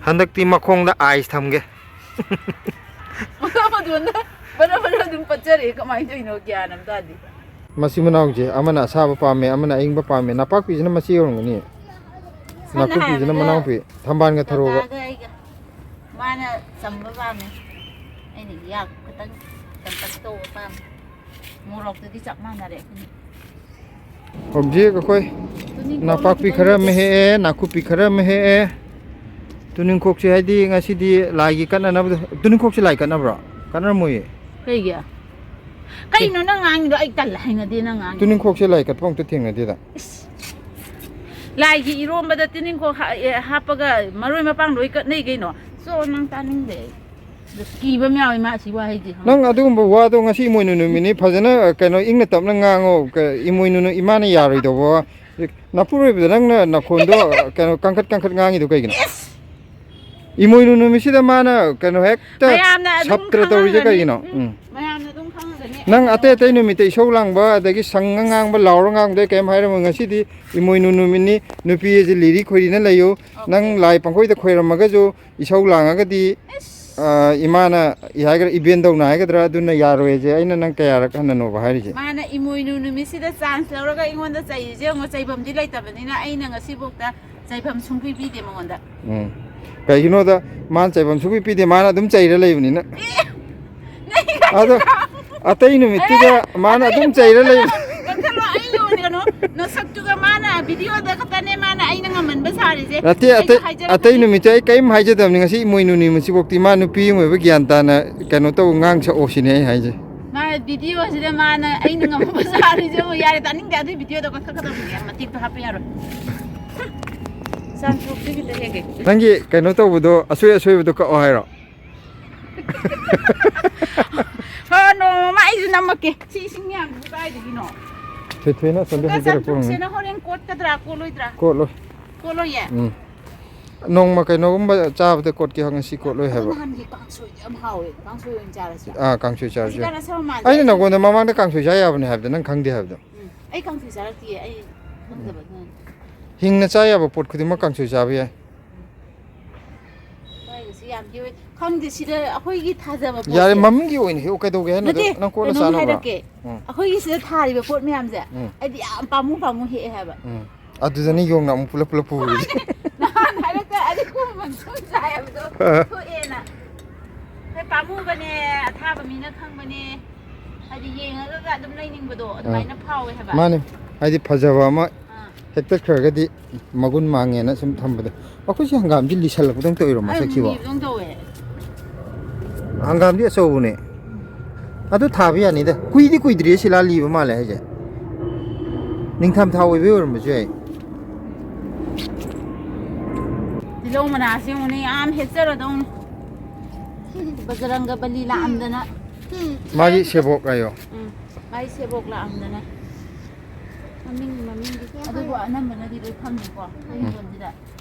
ꯍꯟꯗꯛꯇꯤ ꯃꯈꯣꯡꯗ ꯑꯥꯏꯁ ꯊꯝꯒꯦ꯫ ꯃꯗꯣꯟꯗ ꯕꯔ ꯕꯔ ꯑꯗꯨꯝ ꯄꯠꯆꯔꯛꯑꯦ, ꯀꯃꯥꯏꯅ ꯇꯧꯔꯤꯅꯣ ꯒ꯭ꯌꯥꯟ ꯑꯃ ꯇꯥꯗꯦ꯫ ꯃꯆꯤꯟ ꯃꯅꯥꯎꯁꯦ ꯑꯃꯅ ꯑꯁꯥꯕ ꯄꯥꯝꯃꯦ, ꯑꯃꯅ ꯑꯌꯤꯡꯕ ꯄꯥꯝꯃꯦ꯫ ꯅꯄꯥꯛꯄꯤꯁꯤꯅ ꯃꯆꯦ ꯑꯣꯏꯔꯝꯒꯅꯤ꯫ ꯁꯝꯅ ꯅꯥꯀꯨꯞꯄꯤꯁꯤꯅ ꯍꯥꯏꯔꯕꯗ ꯃꯅꯥꯎꯄꯤ꯫ ꯊꯝꯕꯥꯜꯒ ꯊꯔꯣꯒ꯫ ꯀꯀꯥꯒ ꯑꯩꯒ꯫ ꯃꯥꯅ ꯆꯝꯕ ꯄꯥꯝꯃꯦ, ꯑꯩꯅ ꯌꯥꯛ ꯈꯤꯇꯪ ꯆꯝꯇꯛ ꯇꯧꯕ ꯄꯥꯝꯃꯦ꯫ ꯃꯣꯔꯣꯛꯇꯨꯗꯤ ꯆꯞ ꯃꯥꯟꯅꯔꯦ ꯑꯩꯈꯣꯏꯅꯤ꯫ ꯍꯧꯖꯤꯛ ꯑꯩꯈꯣꯏ ꯇꯨꯅꯤꯡꯈꯣꯛ ꯅꯄꯥꯛꯄꯤ ꯈꯔ ꯑꯃ ꯍꯦꯛꯑꯦ, ꯅꯥꯀꯨꯞꯄꯤ ꯈꯔ ꯑꯃ ꯍꯦꯛꯑꯦ꯫ ꯇꯨꯅꯤꯡꯈꯣꯛꯁꯦ ꯍꯥꯏꯗꯤ ꯉꯁꯤꯗꯤ ꯂꯥꯏꯒꯤ ꯀꯠꯅꯅꯕꯗꯣ꯫ ꯇꯨꯅꯤꯡꯈꯣꯛꯁꯦ ꯂꯥꯏ ꯀꯠꯅꯕ꯭ꯔꯣ? ꯀꯠꯅꯔꯝꯃꯣꯏꯌꯦ꯫ ꯀꯩꯒꯤ? ꯀꯩꯅꯣ ꯅꯪ ꯉꯥꯡꯉꯤꯗꯣ? ꯑꯩ ꯇꯜꯂꯦ, ꯍꯩꯅꯗꯦ ꯅꯪ ꯉꯥꯡꯉꯤꯗꯣ꯫ ꯇꯨꯅꯤꯡꯈꯣꯛꯁꯦ ꯂꯥꯏ ꯀꯠꯄ ꯑꯝꯇ ꯊꯦꯡꯅꯗꯦꯗ꯫ ꯏꯁ꯫ ꯂꯥꯏꯒꯤ ꯏꯔꯣꯝꯕꯗ ꯇꯨꯅꯤꯡꯈꯣꯛ ꯍꯥ-, ꯑꯦ, ꯍꯥꯞꯄꯒ ꯃꯔꯣꯏ ꯃꯄꯥꯡ ꯂꯣꯏ ꯀꯠꯅꯩ ꯀꯩꯅꯣ꯫ ꯆꯣ, ꯅꯪ ꯇꯥꯅꯤꯡꯗꯦ ꯑꯩ꯫ ꯑꯗꯨ ꯀꯤꯕ ꯑꯃ ꯌꯥꯎꯋꯦ ꯃꯥ ꯁꯤ ꯋꯥꯍꯩꯁꯦ, ꯈꯪꯕ꯭ꯔꯥ? ꯅꯪ ꯑꯗꯨꯒꯨꯝꯕ ꯋꯥꯗꯣ ꯉꯁꯤ ꯏꯃꯣꯏꯅꯨ ꯅꯨꯃꯤꯠꯅꯤ, ꯐꯖꯅ ꯀꯩꯅꯣ ꯏꯪꯅ ꯇꯞꯅ ꯉꯥꯡꯉꯣ꯫ ꯀ-, ꯏꯃꯣꯏꯅꯨꯅ ꯏꯃꯥꯅ ꯌꯥꯔꯣꯏꯗꯧꯕ ꯋꯥ꯫ ꯅꯄꯨꯔꯣꯏꯕꯗ ꯅꯪꯅ ꯅꯈꯣꯟꯗꯣ ꯀꯩꯅꯣ ꯀꯟꯈꯠ ꯀꯟꯈꯠ ꯉꯥꯡꯉꯤꯗꯣ ꯀꯩꯒꯤꯅꯣ? ꯏꯁ! ꯏꯃꯣꯏꯅꯨ ꯅꯨꯃꯤꯠꯁꯤꯗ ꯃꯥꯅ ꯀꯩꯅꯣ ꯍꯦꯛꯇ ꯃꯌꯥꯝꯅ ꯑꯗꯨꯝ ꯁꯞꯇ꯭ꯔ ꯇꯧꯔꯤꯁꯦ ꯈꯪꯉꯝꯒꯅꯤ꯫ ꯀꯩꯒꯤꯅꯣ? ꯎꯝ, ꯎꯝ꯫ ꯃꯌꯥꯝꯅ ꯑꯗꯨꯝ ꯈꯪꯉꯝꯒꯅꯤ꯫ ꯅꯪ ꯑꯇꯩ ꯑꯇꯩ ꯅꯨꯃꯤꯠꯇ ꯏꯁꯧ ꯂꯥꯡꯕ ꯑꯗꯒꯤ ꯁꯪꯉ ꯉꯥꯡꯕ, ꯂꯥꯎꯔ ꯉꯥꯡꯕꯗ ꯀꯩꯝ ꯍꯥꯏꯔꯝꯃꯣꯏ꯫ ꯉꯁꯤꯗꯤ ꯏꯃꯣꯏꯅꯨ ꯅꯨꯃꯤꯠꯅꯤ, ꯅꯨꯄꯤ ꯑꯁꯤ ꯂꯤꯔꯤ ꯈꯣꯏꯔꯤꯅ ꯂꯩꯌꯨ꯫ ꯑꯣꯀꯦ꯫ ꯅꯪ ꯂꯥꯏ ꯄꯪꯈꯣꯏꯗ ꯈꯣꯏꯔꯝꯃꯒꯁꯨ ꯏꯁꯧ ꯂꯥꯡꯉꯒꯗꯤ, ꯏꯁ! ꯑ, ꯏꯃꯥꯅ ꯏ ꯍꯥꯏꯒꯗ꯭ꯔꯥ, ꯏꯕꯦꯟꯗꯧꯅ ꯍꯥꯏꯒꯗ꯭ꯔꯥ, ꯑꯗꯨꯅ ꯌꯥꯔꯣꯏꯁꯦ ꯑꯩꯅ ꯅꯪ ꯀꯌꯥꯔꯛ ꯍꯟꯅꯅꯣꯕ ꯍꯥꯏꯔꯤꯁꯦ? ꯃꯥꯅ ꯏꯃꯣꯏꯅꯨ ꯅꯨꯃꯤꯠꯁꯤꯗ ꯆꯥꯟꯁ ꯂꯧꯔꯒ ꯑꯩꯉꯣꯟꯗ ꯆꯩꯔꯤꯁꯦ ꯌꯦꯡꯉꯣ, ꯆꯩꯐꯝꯗꯤ ꯂꯩꯇꯕꯅꯤꯅ ꯑꯩꯅ ꯉꯁꯤꯐꯥꯎꯗ ꯆꯩꯐꯝ ꯁꯨꯡꯄꯤ ꯄꯤꯗꯦ ꯃꯉꯣꯟꯗ꯫ ꯎꯝ꯫ ꯀꯩꯒꯤꯅꯣꯗ ꯃꯥꯅ ꯆꯩꯐꯝ ꯁꯨꯡꯄꯤ ꯄꯤꯗꯦ, ꯃꯥꯅ ꯑꯗꯨꯝ ꯆꯩꯔ ꯂꯩꯕꯅꯤꯅ꯫ ꯑꯦ! ꯅꯪ ꯑꯗꯣ ꯑꯇꯩ ꯅꯨꯃꯤꯠꯇꯨꯗ ꯑꯦ! ꯃꯥꯅ ꯑꯗꯨꯝ ꯆꯩꯔ ꯂꯩꯕ꯫ ꯀꯛꯊꯠꯂꯣ, ꯑꯩ ꯌꯣꯟꯒꯅꯨ꯫ ꯅꯁꯛꯇꯨꯒ ꯃꯥꯅ ꯚꯤꯗꯤꯑꯣꯗ ꯈꯛꯇꯅꯦ ꯃꯥꯅ ꯑꯩꯅ ꯉꯝꯍꯟꯕ ꯁꯥꯔꯤꯁꯦ꯫ ꯅꯠꯇꯦ, ꯑꯩꯁꯨ ꯑꯇꯩ, ꯍꯥꯏꯖꯔꯛꯀꯅꯤ꯫ ꯑꯇꯩ ꯅꯨꯃꯤꯠꯇ ꯑꯩ ꯀꯔꯤꯝ ꯍꯥꯏꯖꯗꯕꯅꯤ꯫ ꯉꯁꯤ ꯏꯃꯣꯏꯅꯨ ꯅꯨꯃꯤꯠꯁꯤꯐꯥꯎꯗꯤ ꯃꯥ ꯅꯨꯄꯤ ꯑꯃ ꯑꯣꯏꯕ ꯒ꯭ꯌꯥꯟ ꯇꯥꯅ ꯀꯩꯅꯣ ꯇꯧ, ꯉꯥꯡ ꯁꯛꯑꯣ ꯁꯤꯅꯦ ꯑꯩ ꯍꯥꯏꯁꯦ꯫ ꯃꯥ ꯚꯤꯗꯤꯑꯣꯁꯤꯗ ꯃꯥꯅ ꯑꯩꯅ ꯉꯝꯍꯟꯕ ꯁꯥꯔꯤꯁꯦ ꯑꯃꯨꯛ ꯌꯥꯔꯦ, ꯇꯥꯅꯤꯡꯗꯦ꯫ ꯑꯗꯨꯏ ꯚꯤꯗꯤꯑꯣꯗꯣ ꯀꯛꯊꯠꯀꯗꯕꯅꯦ, ꯃꯇꯦꯛꯇꯣ ꯍꯥꯞꯄ ꯌꯥꯔꯣꯏ꯫ ꯆꯥꯟꯊꯣꯛꯇꯤ ꯈꯤꯇ ꯍꯦꯛꯒꯦ꯫ ꯅꯪꯒꯤ ꯀꯩꯅꯣ ꯇꯧꯕꯗꯣ, ꯑꯁꯣꯏ ꯑꯁꯣꯏꯕꯗꯣ ꯀꯛꯑꯣ ꯍꯥꯏꯔꯣ? ꯍꯣ, ꯅꯣꯡꯃ ꯑꯩꯁꯨ ꯅꯝꯃꯛꯀꯦ꯫ ꯁꯤ ꯏꯁꯤꯡ ꯃꯌꯥꯝꯁꯤꯕꯨ ꯀꯥꯏꯗꯒꯤꯅꯣ? ꯊꯣꯏꯊꯣꯏꯅ ꯑꯁꯣꯝꯗ ꯀꯀꯥ ꯍꯩꯗꯔꯛꯄ ꯑꯣꯏꯔꯝꯒꯅꯤ꯫ ꯆꯥꯟꯊꯣꯛꯁꯦꯅ ꯍꯣꯔꯦꯟ ꯀꯣꯠꯀꯗ꯭ꯔꯥ, ꯀꯣꯠꯂꯣꯏꯗ꯭ꯔꯥ? ꯀꯣꯠꯂꯣꯏ꯫ ꯀꯣꯠꯂꯣꯏꯌꯦ? ꯎꯝ꯫ ꯅꯣꯡꯃ ꯀꯩꯅꯣꯒꯨꯝꯕ ꯆꯥꯕꯗ ꯀꯣꯠꯀꯦ, ꯉꯁꯤ ꯀꯣꯠꯂꯣꯏ ꯑꯗꯣ ꯍꯥꯏꯕ꯫ ꯅꯍꯥꯟꯒꯤ ꯀꯥꯡꯁꯣꯏꯗꯣ ꯌꯥꯝ ꯍꯥꯎꯋꯦ꯫ ꯀꯥꯡꯁꯣꯏ ꯑꯣꯏꯅ ꯆꯥꯔꯁꯤꯔꯥ? ꯑꯥ, ꯀꯥꯡꯁꯣꯏ ꯆꯥꯔꯁꯨ ꯌꯥꯏ꯫ ꯍꯧꯖꯤꯛꯀꯥꯟ ꯑꯁꯪ ꯑꯃꯥꯟꯁꯦ ꯑꯩꯅ ꯑꯩ ꯅꯪꯉꯣꯟꯗ ꯃꯃꯥꯡꯗ ꯀꯥꯡꯁꯣꯏ ꯆꯥ ꯌꯥꯕꯅꯦ ꯍꯥꯏꯕꯗꯣ ꯅꯪ ꯈꯪꯗꯦ ꯍꯥꯏꯕꯗꯣ꯫ ꯎꯝ, ꯑꯩ ꯀꯥꯡꯁꯣꯏ ꯆꯥꯔꯛꯇꯤꯌꯦ, ꯑꯩ ꯈꯪꯗꯕ ꯑꯗꯨꯅꯅꯦ꯫ ꯍꯤꯡꯅ ꯆꯥ ꯌꯥꯕ ꯄꯣꯠ ꯈꯨꯗꯤꯡꯃꯛ ꯀꯥꯡꯁꯣꯏ ꯆꯥꯕ ꯌꯥꯏ꯫ ꯃꯥꯏꯒꯁꯤ ꯌꯥꯝ ꯌꯣꯏ-, ꯈꯪꯗꯦ, ꯁꯤꯗ ꯑꯩꯈꯣꯏꯒꯤ ꯊꯥꯖꯕ ꯄꯣꯠꯁꯦ꯫ ꯌꯥꯔꯦ, ꯃꯃꯤꯡꯒꯤ ꯑꯣꯏꯅ ꯍꯦꯛꯎ, ꯀꯩꯗꯧꯒꯦ ꯍꯥꯏꯅꯣ? ꯅꯠꯇꯦ, ꯅꯪ ꯀꯣꯟꯅ ꯀꯩꯅꯣꯝ ꯆꯥꯅꯕ꯫ ꯍꯥꯏꯔꯛꯀꯦ꯫ ꯎꯝ꯫ ꯑꯩꯈꯣꯏꯒꯤ ꯁꯤꯗ ꯊꯥꯔꯤꯕ ꯄꯣꯠ ꯃꯌꯥꯝꯁꯦ ꯎꯝ꯫ ꯑꯩꯗꯤ ꯌꯥꯝ ꯄꯥꯝꯃꯨ ꯄꯥꯝꯃꯨ ꯍꯦꯛꯑꯦ ꯍꯥꯏꯕ꯫ ꯎꯝ꯫ ꯑꯗꯨꯗꯅꯤ ꯌꯣꯡꯅ ꯑꯃꯨꯛ ꯄꯨꯂꯞ ꯄꯨꯂꯞ ꯄꯨꯔꯤꯁꯦ꯫ ꯅꯍꯥꯟ ꯍꯥꯏꯔꯛꯇ ꯑꯗꯤ ꯀꯨꯝꯕ ꯁꯨꯝ ꯆꯥꯏ ꯍꯥꯏꯕꯗꯣ ꯑ꯫ ꯊꯣꯛꯑꯦꯅ꯫ ꯍꯣꯏ, ꯄꯥꯝꯃꯨꯕꯅꯦ, ꯑꯊꯥꯕ ꯃꯤꯅ ꯈꯪꯕꯅꯦ꯫ ꯍꯥꯏꯗꯤ ꯌꯦꯡꯉꯒ ꯑꯗꯨꯝ ꯂꯩꯅꯤꯡꯕꯗꯣ ꯑꯗꯨꯃꯥꯏꯅ ꯐꯥꯎꯋꯦ ꯍꯥꯏꯕ꯫ ꯃꯥꯅꯦ, ꯍꯥꯏꯗꯤ ꯐꯖꯕ ꯑꯃ ꯑꯥ꯫ ꯍꯦꯛꯇꯠꯈ꯭ꯔꯒꯗꯤ ꯃꯒꯨꯟ ꯃꯥꯡꯉꯦꯅ ꯁꯨꯝ ꯊꯝꯕꯗꯣ꯫ ꯑꯩꯈꯣꯏꯁꯦ ꯍꯪꯒꯥꯝꯗꯤ ꯂꯤꯁꯜꯂꯛꯄꯗꯧ ꯇꯧꯏꯔꯣ ꯑꯩ ꯃꯁꯛꯁꯤꯕꯣ? ꯃꯨꯟꯕꯤꯕꯗꯧ ꯇꯧꯋꯦ꯫ ꯍꯪꯒꯥꯝꯗꯤ ꯑꯆꯧꯕꯅꯦ꯫ ꯑꯗꯨ ꯊꯥꯕ ꯌꯥꯅꯤꯗ꯫ ꯀꯨꯏꯗꯤ ꯀꯨꯏꯗ꯭ꯔꯤꯌꯦ ꯁꯤꯂꯥ ꯂꯤꯕ ꯃꯥꯜꯂꯦ ꯍꯥꯏꯁꯦ꯫ ꯅꯤꯡꯊꯝ ꯊꯥ ꯑꯣꯏꯕꯩ ꯑꯣꯏꯔꯝꯕꯁꯨ ꯌꯥꯏ꯫ ꯇꯤꯜꯍꯧ ꯃꯅꯥꯁꯦ ꯌꯦꯡꯉꯨꯅꯦ, ꯌꯥꯝ ꯍꯦꯛꯆꯔꯗꯧꯅꯤ꯫ ꯕꯖꯔꯪꯒ ꯕꯂꯤ ꯂꯥꯛꯑꯝꯗꯅ꯫ ꯃꯥꯒꯤ ꯁꯦꯕꯣꯛ ꯍꯥꯏꯌꯣ꯫ ꯎꯝ, ꯃꯥꯒꯤ ꯁꯦꯕꯣꯛ ꯂꯥꯛꯑꯝꯗꯅ꯫ ꯃꯃꯤꯡ, ꯃꯃꯤꯡꯗꯤ ꯑꯗꯨꯕꯨ ꯑꯅꯝꯕꯅꯗꯤ ꯂꯣꯏ ꯐꯪꯉꯦꯀꯣ ꯑꯩꯈꯣꯏ ꯍꯤꯡꯒꯣꯜꯁꯤꯗ꯫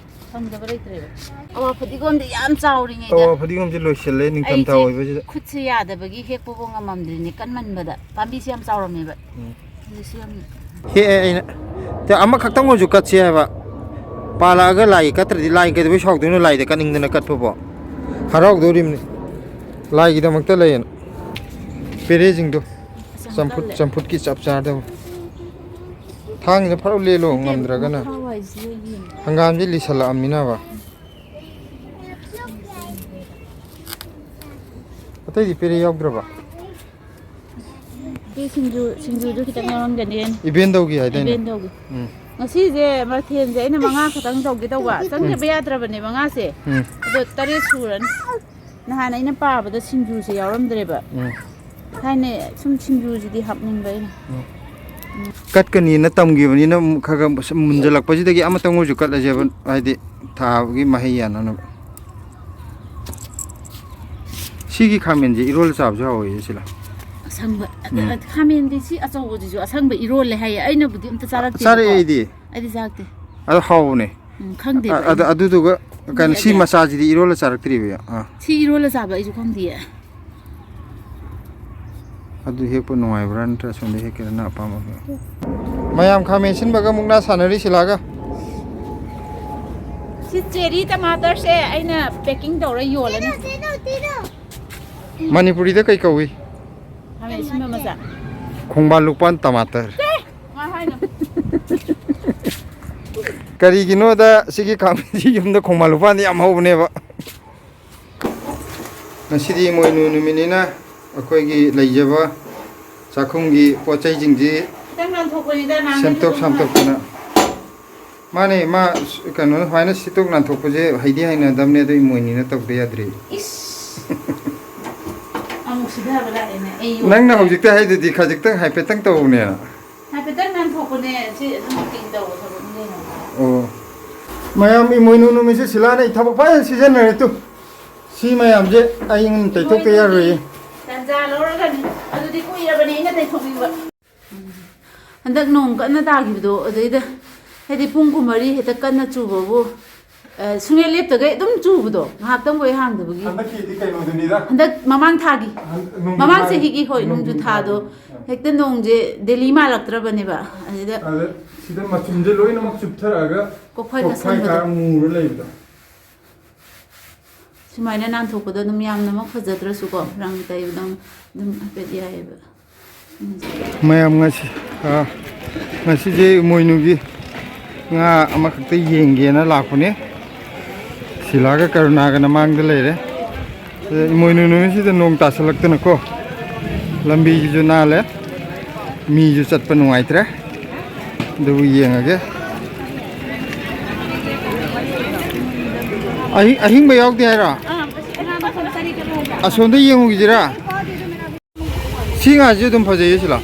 ꯐꯪꯗꯕ ꯂꯩꯇ꯭ꯔꯦꯕ꯫ ꯑꯋꯥ ꯐꯗꯤꯒꯣꯝꯗꯤ ꯌꯥꯝ ꯆꯥꯎꯔꯤꯉꯩꯗ꯫ ꯑꯋꯥ ꯐꯗꯤꯒꯣꯝꯁꯦ ꯂꯣꯏꯁꯤꯜꯂꯦ ꯅꯤꯡꯊꯝꯊꯥ ꯑꯩꯁꯦ ꯑꯣꯏꯕꯁꯤꯗ꯫ ꯈꯨꯠꯁꯦ ꯌꯥꯗꯕꯒꯤ ꯍꯦꯛꯄꯕꯨ ꯉꯝꯃꯝꯗ꯭ꯔꯤꯅꯦ, ꯀꯟꯃꯟꯕꯗ꯫ ꯄꯥꯝꯕꯤꯁꯦ ꯌꯥꯝ ꯆꯥꯎꯔꯝꯃꯦꯕ꯫ ꯎꯝ꯫ ꯍꯧꯖꯤꯛꯁꯨ ꯌꯥꯝ ꯍꯦꯛꯑꯦ ꯑꯩꯅ꯫ ꯇꯦ, ꯑꯃꯈꯛꯇꯪ ꯑꯣꯏꯔꯁꯨ ꯀꯠꯁꯦ ꯍꯥꯏꯕ꯫ ꯄꯥꯜꯂꯛꯑꯒ ꯂꯥꯏꯒꯤ ꯀꯠꯇ꯭ꯔꯗꯤ ꯂꯥꯏ ꯀꯩꯗꯧꯕꯩ ꯁꯥꯎꯗꯣꯏꯅꯣ? ꯂꯥꯏꯗ ꯀꯠꯅꯤꯡꯗꯅ ꯀꯠꯄꯕꯣ꯫ ꯍꯔꯥꯎꯗꯣꯔꯤꯕꯅꯤ꯫ ꯂꯥꯏꯒꯤꯗꯃꯛꯇ ꯂꯩꯌꯦꯅ꯫ ꯄꯦꯔꯦꯁꯤꯡꯗꯣ꯫ ꯆꯝꯐꯨꯠ, ꯆꯝꯐꯨꯠꯀꯤ ꯆꯞ ꯆꯥꯗꯕ꯫ ꯊꯥꯡꯁꯤꯅ ꯐꯔ ꯂꯦꯜꯂꯣ ꯉꯝꯗ꯭ꯔꯒꯅ꯫ ꯍꯪꯒꯥꯝꯁꯦ ꯂꯤꯁꯜꯂꯛꯑꯃꯤꯅꯕ꯫ ꯑꯇꯩꯗꯤ ꯄꯦꯔꯦ ꯌꯥꯎꯗ꯭ꯔꯕ? ꯁꯤ ꯁꯤꯡꯖꯨ, ꯁꯤꯡꯖꯨꯗꯨ ꯈꯤꯇꯪ ꯌꯥꯎꯔꯝꯒꯅꯤ꯫ ꯏꯕꯦꯟꯗꯧꯒꯤ ꯍꯥꯏꯗꯥꯏꯅꯦ? ꯏꯕꯦꯟꯗꯧꯒꯤ꯫ ꯎꯝ꯫ ꯉꯁꯤꯁꯦ ꯃꯊꯦꯜꯁꯦ ꯑꯩꯅ ꯃꯉꯥ ꯈꯛꯇꯪ ꯇꯧꯒꯦ ꯇꯧꯕ, ꯆꯪꯗꯕ ꯌꯥꯗ꯭ꯔꯕꯅꯦ ꯃꯉꯥꯁꯦ꯫ ꯎꯝ꯫ ꯑꯗꯣ ꯇꯔꯦꯠ ꯁꯨꯔꯅꯤ꯫ ꯅꯍꯥꯟ ꯑꯩꯅ ꯄꯥꯕꯗ ꯁꯤꯡꯖꯨꯁꯦ ꯌꯥꯎꯔꯝꯗ꯭ꯔꯦꯕ꯫ ꯎꯝ꯫ ꯊꯥꯏꯅ ꯁꯨꯝ ꯁꯤꯡꯖꯨꯁꯤꯗꯤ ꯍꯥꯞꯅꯤꯡꯕ ꯑꯩꯅ꯫ ꯀꯠꯀꯅꯤꯅ ꯇꯝꯈꯤꯕꯅꯤꯅ ꯈꯔ ꯈꯔ ꯁꯨꯝ ꯃꯨꯟꯖꯜꯂꯛꯄꯁꯤꯗꯒꯤ ꯑꯃꯇꯪ ꯑꯣꯏꯔꯁꯨ ꯀꯠꯂꯁꯦꯕ, ꯍꯥꯏꯗꯤ ꯊꯥꯕꯒꯤ ꯃꯍꯩ ꯌꯥꯅꯅꯕ꯫ ꯁꯤꯒꯤ ꯈꯥꯃꯦꯟꯁꯦ ꯏꯔꯣꯜ ꯆꯥꯕꯁꯨ ꯍꯥꯎꯋꯦ ꯁꯤꯂꯥ꯫ ꯑꯁꯪꯕ꯫ ꯈꯥꯃꯦꯟꯗꯤ ꯁꯤ ꯑꯆꯧꯕꯁꯤꯁꯨ ꯑꯁꯪꯕ ꯏꯔꯣꯜꯂꯦ ꯍꯥꯏꯌꯦ, ꯑꯩꯅꯕꯨꯗꯤ ꯑꯝꯇ ꯆꯥꯔꯛꯇꯦꯕꯀꯣ꯫ ꯆꯥꯔꯛꯑꯦ ꯑꯩꯗꯤ꯫ ꯑꯩꯗꯤ ꯆꯥꯔꯛꯇꯦ꯫ ꯑꯗꯣ ꯍꯥꯎꯕꯅꯦ꯫ ꯎꯝ, ꯈꯪꯗꯦꯕ ꯑ-, ꯑꯗ-, ꯑꯩꯗꯤ꯫ ꯑꯗꯨꯗꯨꯒ ꯀꯩꯅꯣ, ꯁꯤ ꯃꯤꯅꯗꯤ ꯃꯆꯥꯁꯤꯗꯤ ꯏꯔꯣꯜꯂ ꯆꯥꯔꯛꯇ꯭ꯔꯤꯕ꯫ ꯑꯥ꯫ ꯁꯤ ꯏꯔꯣꯜꯂ ꯆꯥꯕ ꯑꯩꯁꯨ ꯈꯪꯗꯤꯌꯦ꯫ ꯑꯗꯨ ꯍꯦꯛꯄ ꯅꯨꯡꯉꯥꯏꯕ꯭ꯔꯥ ꯅꯠꯇ꯭ꯔ ꯑꯁꯣꯝꯗ ꯍꯦꯛꯀꯦꯔꯥ? ꯅꯪ ꯑꯄꯥꯝꯕ ꯍꯦꯛꯑꯣ꯫ ꯃꯌꯥꯝ ꯈꯥꯃꯦꯟ ꯁꯤꯟꯕꯒ ꯃꯨꯛꯅꯥ ꯁꯥꯟꯅꯔꯤ ꯁꯤꯂꯥꯒ꯫ ꯁꯤ ꯆꯦꯔꯤ ꯇꯃꯥꯇꯔꯁꯦ ꯑꯩꯅ ꯄꯦꯀꯤꯡ ꯇꯧꯔ ꯌꯣꯜꯂꯅꯤ꯫ ꯃꯅꯤꯄꯨꯔꯤꯗ ꯀꯩ ꯀꯧꯏ? ꯈꯥꯃꯦꯟ ꯑꯁꯤꯟꯕ ꯃꯆꯥ꯫ ꯈꯣꯡꯕꯥꯜ ꯂꯨꯄꯥꯟ ꯇꯃꯥꯇꯔ꯫ ꯀꯃꯥꯏ ꯍꯥꯏꯅꯣ? ꯀꯔꯤꯒꯤꯅꯣꯗ ꯁꯤꯒꯤ ꯈꯥꯃꯦꯟꯁꯤ ꯌꯨꯝꯗ ꯈꯣꯡꯕꯥꯜ ꯂꯨꯄꯥꯟꯗꯤ ꯌꯥꯝ ꯍꯧꯕꯅꯦꯕ꯫ ꯉꯁꯤꯗꯤ ꯏꯃꯣꯏꯅꯨ ꯅꯨꯃꯤꯠꯅꯤꯅ ꯑꯩꯈꯣꯏꯒꯤ ꯂꯩꯖꯕ ꯆꯥꯛꯈꯨꯝꯒꯤ ꯄꯣꯠ ꯆꯩꯁꯤꯡꯁꯤ ꯈꯤꯇꯪ ꯅꯥꯟꯊꯣꯛꯄꯅꯤꯗ, ꯅꯍꯥꯟꯒꯩꯗꯤ ꯁꯦꯝꯗꯣꯛ ꯑꯗꯨꯝ ꯁꯥꯝꯗꯣꯛꯇꯅ꯫ ꯃꯥꯅꯦ, ꯃꯥ ꯀꯩꯅꯣ ꯁꯨꯃꯥꯏꯅ ꯁꯤꯠꯇꯣꯛ ꯅꯥꯟꯊꯣꯛꯄꯁꯦ ꯍꯩꯗꯤ ꯍꯩꯅꯗꯕꯅꯦ, ꯑꯗꯣ ꯏꯃꯣꯏꯅꯤꯅ ꯇꯧꯗ ꯌꯥꯗ꯭ꯔꯦ꯫ ꯏꯁ! ꯑꯃꯨꯛ ꯁꯤꯊꯕ ꯂꯥꯛꯑꯦꯅꯦ꯫ ꯑꯩ ꯌꯣ- ꯅꯪꯅ ꯍꯧꯖꯤꯛꯇ ꯍꯥꯏꯗꯨꯗꯤ ꯈꯖꯤꯛꯇꯪ ꯍꯥꯏꯐꯦꯠꯇꯪ ꯇꯧꯕꯅꯦ꯫ ꯍꯥꯏꯐꯦꯠꯇꯪ ꯅꯥꯟꯊꯣꯛꯄꯅꯦ꯫ ꯁꯤ ꯑꯗꯨꯝ ꯅꯨꯡꯇꯤꯒꯤ ꯇꯧꯕ ꯊꯕꯛꯅꯤ ꯀꯩꯅꯣ꯫ ꯑꯣ꯫ ꯃꯌꯥꯝ ꯏꯃꯣꯏꯅꯨ ꯅꯨꯃꯤꯠꯁꯦ ꯁꯤꯂꯥꯅ ꯑꯩ ꯊꯕꯛ ꯐꯖꯅ ꯁꯤꯖꯤꯟꯅꯔꯦ ꯇꯨ꯫ ꯁꯤ ꯃꯌꯥꯝꯁꯦ ꯑꯩ ꯇꯩꯊꯣꯛꯇ ꯌꯥꯔꯣꯏꯌꯦ꯫ ꯇꯟꯖꯥ ꯂꯧꯔꯒꯅꯤ꯫ ꯑꯗꯨꯗꯤ ꯀꯨꯏꯔꯕꯅꯦ ꯑꯩꯅ ꯇꯩꯊꯣꯛꯅꯤꯡꯕ꯫ ꯍꯟꯗꯛ ꯅꯣꯡ ꯀꯟꯅ ꯇꯥꯈꯤꯕꯗꯣ, ꯑꯗꯩꯗ ꯍꯥꯏꯗꯤ ꯄꯨꯡ ꯀꯨꯟꯃꯔꯤ ꯍꯦꯛꯇ ꯀꯟꯅ ꯆꯨꯕꯕꯨ, ꯑ, ꯁꯨꯡꯂꯦꯞ ꯂꯦꯞꯇꯈꯩ ꯑꯗꯨꯝ ꯆꯨꯕꯗꯣ, ꯉꯥꯏꯍꯥꯛꯇꯪꯕꯨ ꯍꯦꯛ ꯍꯥꯡꯗꯕꯒꯤ꯫ ꯍꯟꯗꯛꯀꯤꯗꯤ ꯀꯩꯅꯣꯗꯨꯅꯤꯗ꯫ ꯍꯟꯗꯛ ꯃꯃꯥꯡ ꯊꯥꯒꯤ, ꯍꯟ-, ꯅꯣꯡꯖꯨ ꯃꯃꯥꯡ ꯊꯥꯒꯤ, ꯆꯍꯤꯒꯤ, ꯍꯣꯏ, ꯅꯣꯡꯖꯨ ꯅꯣꯡꯖꯨ ꯊꯥꯗꯣ ꯊꯥꯒꯤ꯫ ꯍꯦꯛꯇ ꯅꯣꯡꯁꯦ ꯗꯦꯂꯤ ꯃꯥꯜꯂꯛꯇ꯭ꯔꯕꯅꯦꯕ꯫ ꯑꯗꯨꯗ ꯑꯗ ꯁꯤꯗ ꯃꯆꯨꯝꯁꯦ ꯂꯣꯏꯅꯃꯛ ꯆꯨꯞꯊꯔꯛꯑꯒ ꯀꯣꯛꯐꯥꯏ ꯀꯣꯛꯐꯥꯏ ꯀꯥꯁꯟꯕꯗꯣ꯫ ꯀꯥꯔ ꯃꯨꯔ ꯂꯩꯕꯗꯣ꯫ ꯁꯨꯃꯥꯏꯅ ꯅꯥꯟꯊꯣꯛꯄꯗꯣ ꯑꯗꯨꯝ ꯌꯥꯝꯅꯃꯛ ꯐꯖꯗ꯭ꯔꯁꯨꯀꯣ, ꯔꯪ ꯇꯩꯕꯗꯧꯅ ꯑꯗꯨꯝ ꯍꯥꯏꯐꯦꯠ ꯌꯥꯏꯑꯕ꯫ ꯃꯌꯥꯝ ꯉꯁꯤ, ꯑ, ꯉꯁꯤꯁꯦ ꯏꯃꯣꯏꯅꯨꯒꯤ ꯉꯥ ꯑꯃꯈꯛꯇ ꯌꯦꯡꯒꯦꯅ ꯂꯥꯛꯄꯅꯦ꯫ ꯁꯤꯂꯥꯒ ꯀꯔꯨꯅꯥꯒꯅ ꯃꯥꯡꯗ ꯂꯩꯔꯦ꯫ ꯁꯤꯗ ꯏꯃꯣꯏꯅꯨ ꯅꯨꯃꯤꯠꯁꯤꯗ ꯅꯣꯡ ꯇꯥꯁꯜꯂꯛꯇꯅꯀꯣ, ꯂꯝꯕꯤꯁꯤꯁꯨ ꯅꯥꯜꯂꯦ, ꯃꯤꯁꯨ ꯆꯠꯄ ꯅꯨꯡꯉꯥꯏꯇ꯭ꯔꯦ꯫ ꯑꯗꯨꯕꯨ ꯌꯦꯡꯉꯒꯦ꯫ ꯑꯍꯤꯡ-, ꯑꯍꯤꯡꯕ ꯌꯥꯎꯗꯦ ꯍꯥꯏꯔꯣ? ꯑꯁꯣꯝꯗ ꯌꯦꯡꯉꯨꯈꯤꯁꯤꯔꯥ? ꯁꯤ ꯉꯥꯁꯤ ꯑꯗꯨꯝ ꯐꯖꯩꯌꯦ, ꯁꯤꯂꯥ꯫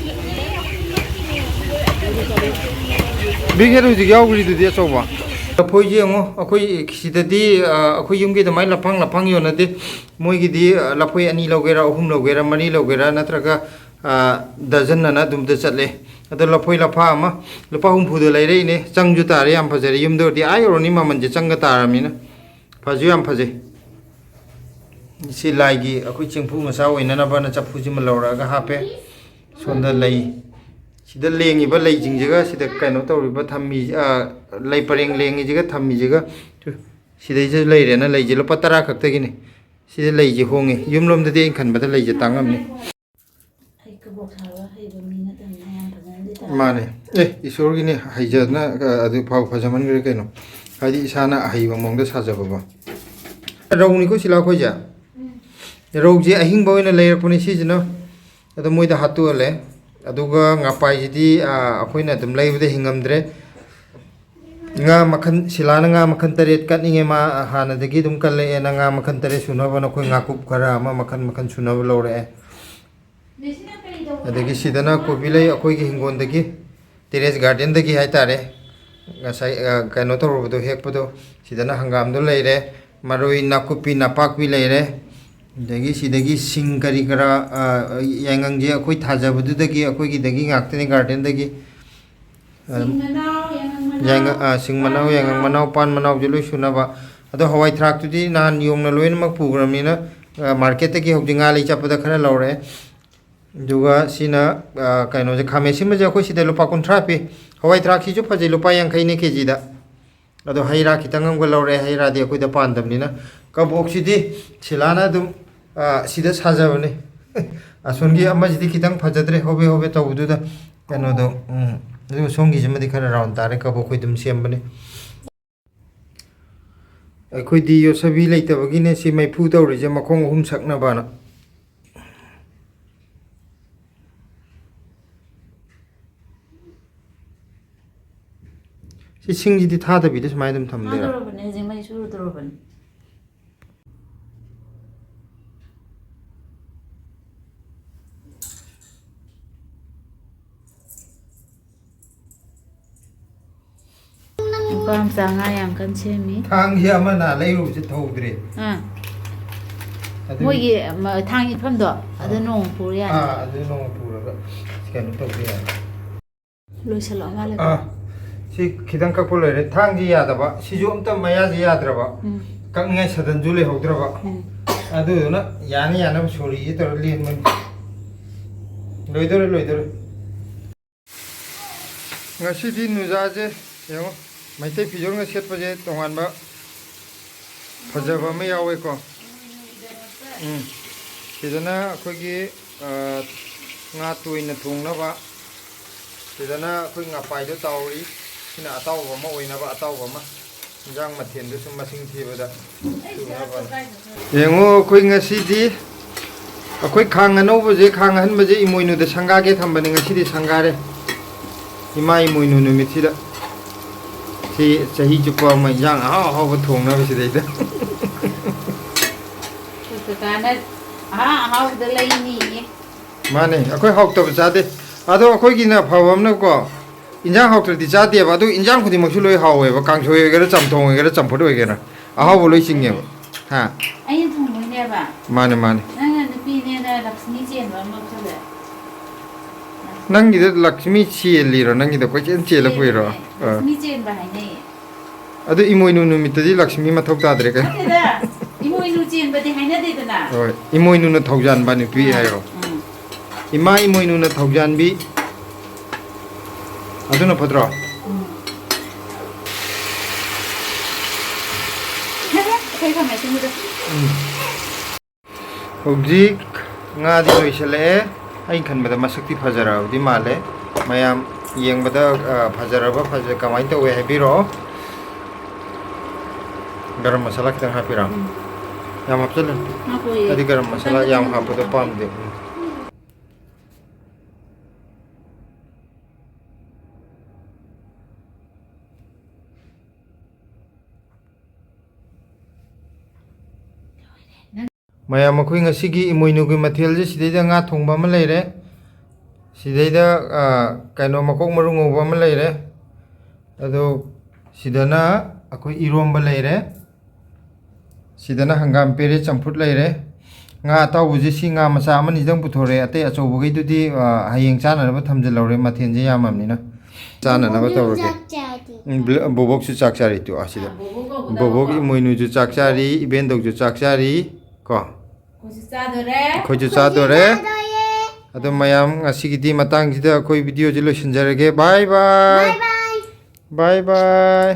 ꯕꯤꯛ ꯍꯦꯠ ꯍꯧꯖꯤꯛ ꯌꯥꯎꯈ꯭ꯔꯤꯗꯨꯗꯤ ꯑꯆꯧꯕ꯫ ꯂꯐꯣꯏꯁꯦ ꯌꯦꯡꯉꯣ, ꯑꯩꯈꯣꯏ ꯁꯤꯗꯗꯤ, ꯑ, ꯑꯩꯈꯣꯏ ꯌꯨꯝꯒꯤ ꯑꯗꯨꯃꯥꯏꯅ ꯂꯐꯥꯡ ꯂꯐꯥꯡ ꯌꯣꯟꯅꯗꯦ꯫ ꯃꯣꯏꯒꯤꯗꯤ, ꯑ, ꯂꯐꯣꯏ ꯑꯅꯤ ꯂꯧꯒꯦꯔꯥ, ꯑꯍꯨꯝ ꯂꯧꯒꯦꯔꯥ, ꯃꯔꯤ ꯂꯧꯒꯦꯔꯥ, ꯅꯠꯇ꯭ꯔꯒ, ꯑ, ꯗꯖꯟ ꯑꯅ ꯑꯗꯨꯝꯗ ꯆꯠꯂꯦ꯫ ꯑꯗꯣ ꯂꯐꯣꯏ ꯂꯐꯥ ꯑꯃ ꯂꯨꯄꯥ ꯍꯨꯝꯐꯨꯗ ꯂꯩꯔꯛꯏꯅꯦ꯫ ꯆꯪꯁꯨ ꯇꯥꯔꯦ, ꯌꯥꯝ ꯐꯖꯔꯦ꯫ ꯌꯨꯝꯗ ꯑꯣꯏꯔꯗꯤ ꯑꯥ ꯌꯧꯔꯅꯤ, ꯃꯃꯜꯁꯦ ꯆꯪꯒ ꯇꯥꯔꯕꯅꯤꯅ꯫ ꯐꯁꯨ ꯌꯥꯝ ꯐꯖꯩ꯫ ꯁꯤ ꯂꯥꯏꯒꯤ ꯑꯩꯈꯣꯏ ꯆꯦꯡꯐꯨ ꯃꯆꯥ ꯑꯣꯏꯅꯅꯕꯅ ꯆꯐꯨꯁꯤꯃ ꯂꯧꯔꯛꯑꯒ ꯍꯥꯞꯄꯦ꯫ ꯁꯣꯝꯗ ꯂꯩ, ꯁꯤꯗ ꯂꯦꯡꯉꯤꯕ ꯂꯩꯁꯤꯡꯁꯤꯒ, ꯁꯤꯗ ꯀꯩꯅꯣ ꯇꯧꯔꯤꯕ ꯊꯝꯃꯤ, ꯑ, ꯂꯩ ꯄꯔꯦꯡ ꯂꯦꯡꯉꯤꯁꯤꯒ ꯊꯝꯃꯤꯁꯤꯒ, ꯁꯤꯗꯩꯁꯤꯗ ꯂꯩꯔꯦꯅ, ꯂꯩꯁꯦ ꯂꯨꯄꯥ ꯇꯔꯥ ꯈꯛꯇꯒꯤꯅꯤ꯫ ꯁꯤꯗ ꯂꯩꯁꯦ ꯍꯣꯡꯉꯤ꯫ ꯌꯨꯝꯂꯣꯝꯗꯗꯤ ꯑꯩꯅ ꯈꯟꯕꯗ ꯂꯩꯁꯦ ꯇꯥꯡꯉꯝꯅꯤ꯫ ꯑꯩ ꯀꯕꯣꯛ ꯁꯥꯕ ꯍꯩꯕ ꯃꯤ ꯅꯠꯇꯕꯅꯤꯅ ꯌꯥꯝ ꯐꯖꯅꯗꯤ ꯇꯥꯔꯦ꯫ ꯃꯥꯅꯦ꯫ ꯑꯦ, ꯏꯁꯣꯔꯒꯤꯅꯤ ꯍꯩꯖꯗꯅ, ꯑ, ꯑꯗꯨ ꯐꯥꯎ ꯐꯖꯃꯟꯈ꯭ꯔꯦ ꯀꯩꯅꯣ꯫ ꯍꯥꯏꯗꯤ ꯏꯁꯥꯅ ꯑꯍꯩꯕ ꯃꯑꯣꯡꯗ ꯁꯥꯖꯕꯀꯣ꯫ ꯔꯧꯅꯤꯀꯣ ꯁꯤꯂꯥ ꯑꯩꯈꯣꯏꯁꯦ꯫ ꯎꯝ꯫ ꯔꯧꯁꯦ ꯑꯍꯤꯡꯕ ꯑꯣꯏꯅ ꯂꯩꯔꯛꯄꯅꯦ ꯁꯤꯁꯤꯅ꯫ ꯑꯗꯣ ꯃꯣꯏꯗ ꯍꯥꯠꯇꯣꯛꯍꯜꯂꯦ꯫ ꯑꯗꯨꯒ ꯉꯥꯄꯥꯏꯁꯤꯗꯤ, ꯑ, ꯑꯩꯈꯣꯏꯅ ꯑꯗꯨꯝ ꯂꯩꯕꯗ ꯍꯤꯡꯉꯝꯗ꯭ꯔꯦ꯫ ꯉꯥ ꯃꯈꯜ, ꯁꯤꯂꯥꯅ ꯉꯥ ꯃꯈꯜ ꯇꯔꯦꯠ ꯀꯠꯅꯤꯡꯉꯦ꯫ ꯃꯥ ꯍꯥꯟꯅꯗꯒꯤ ꯑꯗꯨꯝ ꯀꯜꯂꯛꯑꯦꯅ ꯉꯥ ꯃꯈꯜ ꯇꯔꯦꯠ ꯁꯨꯅꯕ ꯅꯈꯣꯏ ꯉꯥꯀꯨꯞ ꯈꯔ ꯑꯃ ꯃꯈꯜ ꯃꯈꯜ ꯁꯨꯅꯕ ꯂꯧꯔꯛꯑꯦ꯫ ꯑꯗꯒꯤ ꯁꯤꯗꯅ ꯀꯣꯕꯤ ꯂꯩ ꯑꯩꯈꯣꯏꯒꯤ ꯍꯤꯡꯒꯣꯜꯗꯒꯤ, terrace garden ꯗꯒꯤ ꯍꯥꯏꯇꯥꯔꯦ꯫ ꯉꯁꯥꯏ, ꯑ, ꯀꯩꯅꯣ ꯇꯧꯔꯨꯕꯗꯣ, ꯍꯦꯛꯄꯗꯣ꯫ ꯁꯤꯗꯅ ꯍꯪꯒꯥꯝꯗꯣ ꯂꯩꯔꯦ, ꯃꯔꯣꯏ ꯅꯥꯀꯨꯞꯄꯤ ꯅꯄꯥꯛꯄꯤ ꯂꯩꯔꯦ, ꯑꯗꯒꯤ ꯁꯤꯗꯒꯤ ꯁꯤꯡ ꯀꯔꯤ ꯀꯔꯥ, ꯑ, ꯌꯥꯏꯉꯪꯁꯦ ꯑꯩꯈꯣꯏ ꯊꯥꯖꯕꯗꯨꯗꯒꯤ, ꯑꯩꯈꯣꯏꯒꯤꯗꯒꯤ ꯉꯥꯛꯇꯅꯤ, garden ꯗꯒꯤ꯫ ꯑꯗꯨꯝ ꯁꯤꯡ ꯃꯅꯥꯎ, ꯌꯥꯏꯉꯪ ꯃꯅꯥꯎ, ꯌꯥꯏꯉꯪ-, ꯑ, ꯁꯤꯡ ꯃꯅꯥꯎ, ꯄꯥꯟ ꯌꯥꯏꯉꯪ ꯃꯅꯥꯎ꯫ ꯃꯅꯥꯎ, ꯄꯥꯟ ꯃꯅꯥꯎꯁꯦ ꯂꯣꯏ ꯁꯨꯅꯕ꯫ ꯑꯗꯣ ꯍꯋꯥꯏ ꯊ꯭ꯔꯥꯛꯇꯨꯗꯤ ꯅꯍꯥꯟ ꯌꯣꯡꯅ ꯂꯣꯏꯅꯃꯛ ꯄꯨꯈ꯭ꯔꯕꯅꯤꯅ, ꯑ, market ꯇꯒꯤ ꯍꯧꯖꯤꯛ ꯉꯥ ꯂꯩ ꯆꯠꯄꯗ ꯈꯔ ꯂꯧꯔꯛꯑꯦ꯫ ꯑꯗꯨꯒ ꯁꯤꯅ, ꯑ, ꯀꯩꯅꯣꯁꯦ, ꯈꯥꯃꯦꯟ ꯑꯁꯤꯟꯕꯁꯦ ꯑꯩꯈꯣꯏ ꯁꯤꯗ ꯂꯨꯄꯥ ꯀꯨꯟꯊ꯭ꯔꯥ ꯄꯤ꯫ ꯍꯋꯥꯏ ꯊ꯭ꯔꯥꯛꯁꯤꯁꯨ ꯐꯖꯩ, ꯂꯨꯄꯥ ꯌꯥꯡꯈꯩꯅꯦ ꯀꯦ ꯖꯤꯗ꯫ ꯑꯗꯣ ꯍꯩ ꯔꯥ ꯈꯤꯇꯪ ꯑꯃꯒ ꯂꯧꯔꯦ, ꯍꯩ ꯔꯥꯗꯤ ꯑꯩꯈꯣꯏꯗ ꯄꯥꯟꯗꯕꯅꯤꯅ꯫ ꯀꯕꯣꯛꯁꯤꯗꯤ ꯁꯤꯂꯥꯅ ꯑꯗꯨꯝ, ꯑ, ꯁꯤꯗ ꯁꯥꯖꯕꯅꯤ꯫ ꯑꯁꯣꯝꯒꯤ ꯑꯃꯁꯤꯗꯤ ꯈꯤꯇꯪ ꯐꯖꯗ꯭ꯔꯦ, ꯍꯣꯕꯦ ꯍꯣꯕꯦ ꯇꯧꯕꯗꯨꯗ꯫ ꯀꯩꯅꯣꯗꯣ, ꯎꯝ, ꯑꯗꯨꯒ ꯁꯣꯝꯒꯤꯁꯤꯃꯗꯤ ꯈꯔ round ꯇꯥꯔꯦ, ꯀꯕꯣꯛ ꯑꯩꯈꯣꯏ ꯑꯗꯨꯝ ꯁꯦꯝꯕꯅꯤ꯫ ꯑꯩꯈꯣꯏꯗꯤ ꯌꯣꯠꯁꯕꯤ ꯂꯩꯇꯕꯒꯤꯅꯦ ꯁꯤ ꯃꯩꯐꯨ ꯇꯧꯔꯤꯁꯦ, ꯃꯈꯣꯡ ꯑꯍꯨꯝ ꯁꯛꯅꯕꯅ꯫ ꯁꯤ ꯁꯤꯡꯁꯤꯗꯤ ꯊꯥꯗꯕꯤꯗ ꯁꯨꯃꯥꯏꯅ ꯑꯗꯨꯝ ꯊꯝꯗꯣꯏꯔꯥ? ꯊꯥꯗꯣꯔꯕꯅꯦ, ꯍꯧꯖꯤꯛ ꯃꯩ ꯆꯨꯔꯗꯣꯔꯕꯅꯦ꯫ ꯅꯨꯄꯥ ꯃꯆꯥ ꯉꯥ ꯌꯥꯝ ꯀꯟꯅ ꯁꯦꯝꯃꯤ꯫ ꯊꯥꯡꯁꯦ ꯑꯃꯅ ꯂꯩꯔꯨꯕꯁꯦ ꯊꯧꯗ꯭ꯔꯦ꯫ ꯑꯥ꯫ ꯑꯗꯨ ꯃꯣꯏꯒꯤ, ꯃ-, ꯊꯥꯡ ꯏꯠꯐꯝꯗꯣ, ꯑꯗꯨ ꯑꯥ꯫ ꯅꯣꯡꯃ ꯄꯨꯔ ꯌꯥꯅꯤ꯫ ꯑꯥ, ꯑꯗꯨ ꯅꯣꯡꯃ ꯄꯨꯔꯒ ꯀꯩꯅꯣ ꯇꯧꯕ ꯌꯥꯅꯤ꯫ ꯂꯣꯏꯁꯜꯂꯛꯑ ꯃꯥꯜꯂꯦꯀꯣ꯫ ꯑꯥ, ꯁꯤ ꯈꯤꯇꯪ ꯀꯛꯄ ꯂꯣꯏꯔꯦ꯫ ꯊꯥꯡꯁꯤ ꯌꯥꯗꯕ, ꯁꯤꯁꯨ ꯑꯝꯇ ꯃꯌꯥꯁꯤ ꯌꯥꯗ꯭ꯔꯕ, ꯎꯝ꯫ ꯀꯛꯅꯤꯡꯉꯥꯏ ꯁꯗꯟꯁꯨ ꯂꯩꯍꯧꯗ꯭ꯔꯕ꯫ ꯎꯝ꯫ ꯑꯗꯨꯗꯨꯅ ꯌꯥꯅ ꯌꯥꯅꯕ ꯁꯣꯔꯤꯁꯤ ꯇꯧꯔ ꯂꯦꯟꯕꯅꯤ꯫ ꯂꯣꯏꯗꯧꯔꯦ, ꯂꯣꯏꯗꯧꯔꯦ꯫ ꯉꯁꯤꯗꯤ ꯅꯨꯖꯥꯁꯦ ꯌꯦꯡꯉꯣ, ꯃꯩꯇꯩ ꯐꯤꯖꯣꯜꯒ ꯁꯦꯠꯄꯁꯦ ꯇꯣꯉꯥꯟꯕ ꯐꯖꯕ ꯑꯃ ꯌꯥꯎꯋꯦꯀꯣ꯫ ꯎꯝ꯫ ꯁꯤꯗꯅ ꯑꯩꯈꯣꯏꯒꯤ, ꯑ, ꯉꯥ ꯇꯣꯏꯅ ꯊꯣꯡꯅꯕ꯫ ꯁꯤꯗꯅ ꯑꯩꯈꯣꯏ ꯉꯄꯥꯏꯗꯣ ꯇꯥꯎꯔꯤ꯫ ꯁꯤꯅ ꯑꯇꯥꯎꯕ ꯑꯃ ꯑꯣꯏꯅꯕ, ꯑꯇꯥꯎꯕ ꯑꯃ꯫ ꯏꯟꯖꯥꯡ ꯃꯊꯦꯜꯗꯨ ꯁꯨꯝ ꯃꯁꯤꯡ ꯊꯤꯕꯗ ꯁꯨꯅꯕ꯫ ꯌꯦꯡꯉꯨ, ꯑꯩꯈꯣꯏ ꯉꯁꯤꯗꯤ ꯑꯩꯈꯣꯏ ꯈꯥꯡ ꯑꯅꯧꯕꯁꯦ, ꯈꯥꯡ ꯑꯍꯟꯕꯁꯦ ꯏꯃꯣꯏꯅꯨꯗ ꯁꯪꯒꯥꯒꯦ ꯊꯝꯕꯅꯦ, ꯉꯁꯤꯗꯤ ꯁꯪꯒꯥꯔꯦ꯫ ꯏꯃꯥ ꯏꯃꯣꯏꯅꯨ ꯅꯨꯃꯤꯠꯁꯤꯗ ꯁꯤ ꯆꯍꯤ ꯆꯨꯞꯄ ꯑꯃ ꯏꯟꯖꯥꯡ ꯑꯍꯥꯎ ꯑꯍꯥꯎꯕ ꯊꯣꯡꯅꯕ ꯁꯤꯗꯩꯗ꯫ ꯑꯩꯈꯣꯏ ꯀꯀꯥꯅ ꯑꯍꯥ ꯑꯍꯥꯎꯕꯗ ꯂꯩꯅꯤꯌꯦ꯫ ꯃꯥꯅꯦ, ꯑꯩꯈꯣꯏ ꯍꯥꯎꯇꯕ ꯆꯥꯗꯦ꯫ ꯑꯗꯣ ꯑꯩꯈꯣꯏꯒꯤꯅ ꯑꯐꯕ ꯑꯃꯅꯀꯣ, ꯏꯟꯖꯥꯡ ꯍꯥꯎꯇ꯭ꯔꯗꯤ ꯆꯥꯗꯦꯕ꯫ ꯑꯗꯨ ꯏꯟꯖꯥꯡ ꯈꯨꯗꯤꯡꯃꯛꯁꯨ ꯂꯣꯏ ꯍꯥꯎꯋꯦꯕ꯫ ꯀꯥꯡꯁꯣꯏ ꯑꯣꯏꯒꯦꯔꯥ, ꯆꯝꯊꯣꯡ ꯑꯣꯏꯒꯦꯔꯥ, ꯆꯝꯐꯨꯠ ꯑꯣꯏꯒꯦꯔꯥ, ꯑꯍꯥꯎꯕ ꯂꯣꯏ ꯆꯤꯡꯉꯦꯕ꯫ ꯍꯥ? ꯑꯩꯅ ꯊꯣꯡꯕꯩꯅꯦꯕ꯫ ꯃꯥꯅꯦ, ꯃꯥꯅꯦ꯫ ꯅꯪꯅ ꯅꯨꯄꯤꯅꯦꯅ ꯂꯛꯁꯃꯤ ꯆꯦꯟꯕ ꯑꯃ ꯈꯜꯂꯦ꯫ ꯅꯪꯒꯤꯗ ꯂꯛꯁꯃꯤ ꯆꯦꯜꯂꯤꯔꯣ? ꯅꯪꯒꯤꯗ ꯀꯣꯏꯆꯦꯟ ꯆꯦꯜꯂ ꯄꯨꯏꯔꯣ? ꯆꯦꯟꯕꯅꯦ꯫ ꯑꯥ꯫ ꯂꯛꯁꯃꯤ ꯆꯦꯟꯕ ꯍꯥꯏꯅꯩꯌꯦ꯫ ꯑꯗꯨ ꯏꯃꯣꯏꯅꯨ ꯅꯨꯃꯤꯠꯇꯗꯤ ꯂꯛꯁꯃꯤ ꯃꯊꯧ ꯇꯥꯗ꯭ꯔꯦ ꯀꯩꯅꯣ? ꯅꯠꯇꯦꯗ, ꯏꯃꯣꯏꯅꯨ ꯆꯦꯟꯕꯗꯤ ꯍꯥꯏꯅꯗꯦꯗꯅ꯫ ꯍꯣꯏ, ꯏꯃꯣꯏꯅꯨꯅ ꯊꯧꯖꯥꯟꯕ ꯅꯨꯄꯤ ꯑꯥ, ꯍꯥꯏꯔꯣ? ꯎꯝ꯫ ꯏꯃꯥ ꯏꯃꯣꯏꯅꯨꯅ ꯊꯧꯖꯥꯟꯕꯤ꯫ ꯑꯗꯨꯅ ꯐꯠꯇ꯭ꯔꯣ? ꯎꯝ꯫ ꯑꯩꯈꯣꯏ ꯈꯥꯃꯦꯟ ꯑꯁꯤꯟꯕꯗꯣ꯫ ꯎꯝ꯫ ꯍꯧꯖꯤꯛ ꯉꯥꯗꯤ ꯂꯣꯏꯁꯤꯜꯂꯛꯑꯦ꯫ ꯑꯩꯅ ꯈꯟꯕꯗ ꯃꯁꯛꯇꯤ ꯐꯖꯔꯛꯑꯕꯗꯤ ꯃꯥꯜꯂꯦ꯫ ꯃꯌꯥꯝ ꯌꯦꯡꯕꯗ, ꯑ, ꯐꯖꯔꯕ, ꯐꯖ-, ꯀꯃꯥꯏꯅ ꯇꯧꯋꯦ ꯍꯥꯏꯕꯤꯔꯛꯑꯣ꯫ ꯒꯔꯝ ꯃꯁꯥꯂꯥ ꯈꯤꯇꯪ ꯍꯥꯞꯄꯤꯔꯣ? ꯎꯝ꯫ ꯌꯥꯝ ꯍꯥꯞꯆꯜꯂꯨ꯫ ꯍꯥꯞꯄꯣꯏꯌꯦ꯫ ꯑꯩꯗꯤ ꯒꯔꯝ ꯃꯁꯥꯂꯥ ꯈꯤꯇꯪ ꯌꯥꯝ ꯈꯤꯇꯪ ꯍꯥꯞꯄꯗꯣ ꯍꯥꯞꯄꯣ꯫ ꯄꯥꯝꯗꯦ꯫ ꯎꯝ꯫ ꯃꯌꯥꯝ, ꯑꯩꯈꯣꯏ ꯉꯁꯤꯒꯤ ꯏꯃꯣꯏꯅꯨꯒꯤ ꯃꯊꯦꯜꯁꯦ ꯁꯤꯗꯩꯗ ꯉꯥ ꯊꯣꯡꯕ ꯑꯃ ꯂꯩꯔꯦ, ꯁꯤꯗꯩꯗ, ꯑ, ꯀꯩꯅꯣ, ꯃꯀꯣꯛ ꯃꯔꯨ ꯉꯧꯕ ꯑꯃ ꯂꯩꯔꯦ, ꯑꯗꯣ ꯁꯤꯗꯅ ꯑꯩꯈꯣꯏ ꯏꯔꯣꯝꯕ ꯂꯩꯔꯦ, ꯁꯤꯗꯅ ꯍꯪꯒꯥꯝ ꯄꯦꯔꯦ, ꯆꯝꯐꯨꯠ ꯂꯩꯔꯦ, ꯉꯥ ꯑꯇꯥꯎꯕꯁꯦ ꯁꯤ ꯉꯥ ꯃꯆꯥ ꯑꯃꯅꯤꯗꯪ ꯄꯨꯊꯣꯔꯛꯑꯦ, ꯑꯇꯩ ꯑꯆꯧꯕꯈꯩꯗꯨꯗꯤ, ꯑ, ꯍꯌꯦꯡ ꯆꯥꯅꯅꯕ ꯊꯝꯖꯤꯜꯍꯧꯔꯦ, ꯃꯊꯦꯜꯁꯦ ꯌꯥꯝꯃꯕꯅꯤꯅ꯫ ꯆꯥꯅꯅꯕ ꯕꯣꯕꯣꯛꯁꯨ ꯇꯧꯔꯒꯦ꯫ ꯆꯥꯛ ꯆꯥꯔꯤ꯫ ꯎꯝ, ꯕ꯭ꯂ-, ꯕꯣꯕꯣꯛꯁꯨ ꯆꯥꯛ ꯆꯥꯔꯤ ꯇꯨ, ꯑꯁꯤꯗ꯫ ꯑꯥ, ꯕꯣꯕꯣꯛ ꯀꯧꯒꯗꯕꯀꯣ꯫ ꯕꯣꯕꯣꯛ ꯏꯃꯣꯏꯅꯨꯁꯨ ꯆꯥꯛ ꯆꯥꯔꯤ, ꯏꯕꯦꯟꯗꯧꯁꯨ ꯆꯥꯛ ꯆꯥꯔꯤ ꯀꯣ꯫ ꯑꯩꯈꯣꯏꯁꯨ ꯆꯥꯗꯣꯔꯦ꯫ ꯑꯩꯈꯣꯏꯁꯨ ꯑꯩꯈꯣꯏꯁꯨ ꯆꯥꯗꯣꯔꯦ꯫ ꯆꯥꯗꯣꯔꯦ꯫ ꯑꯗꯣ ꯃꯌꯥꯝ, ꯉꯁꯤꯒꯤꯗꯤ ꯃꯇꯥꯡꯁꯤꯗ ꯑꯩꯈꯣꯏ ꯚꯤꯗꯤꯑꯣꯁꯦ ꯂꯣꯏꯁꯤꯟꯖꯔꯒꯦ꯫ ꯕꯥꯏ ꯕꯥꯏ꯫ ꯕꯥꯏ ꯕꯥꯏ꯫ ꯕꯥꯏ ꯕꯥꯏ꯫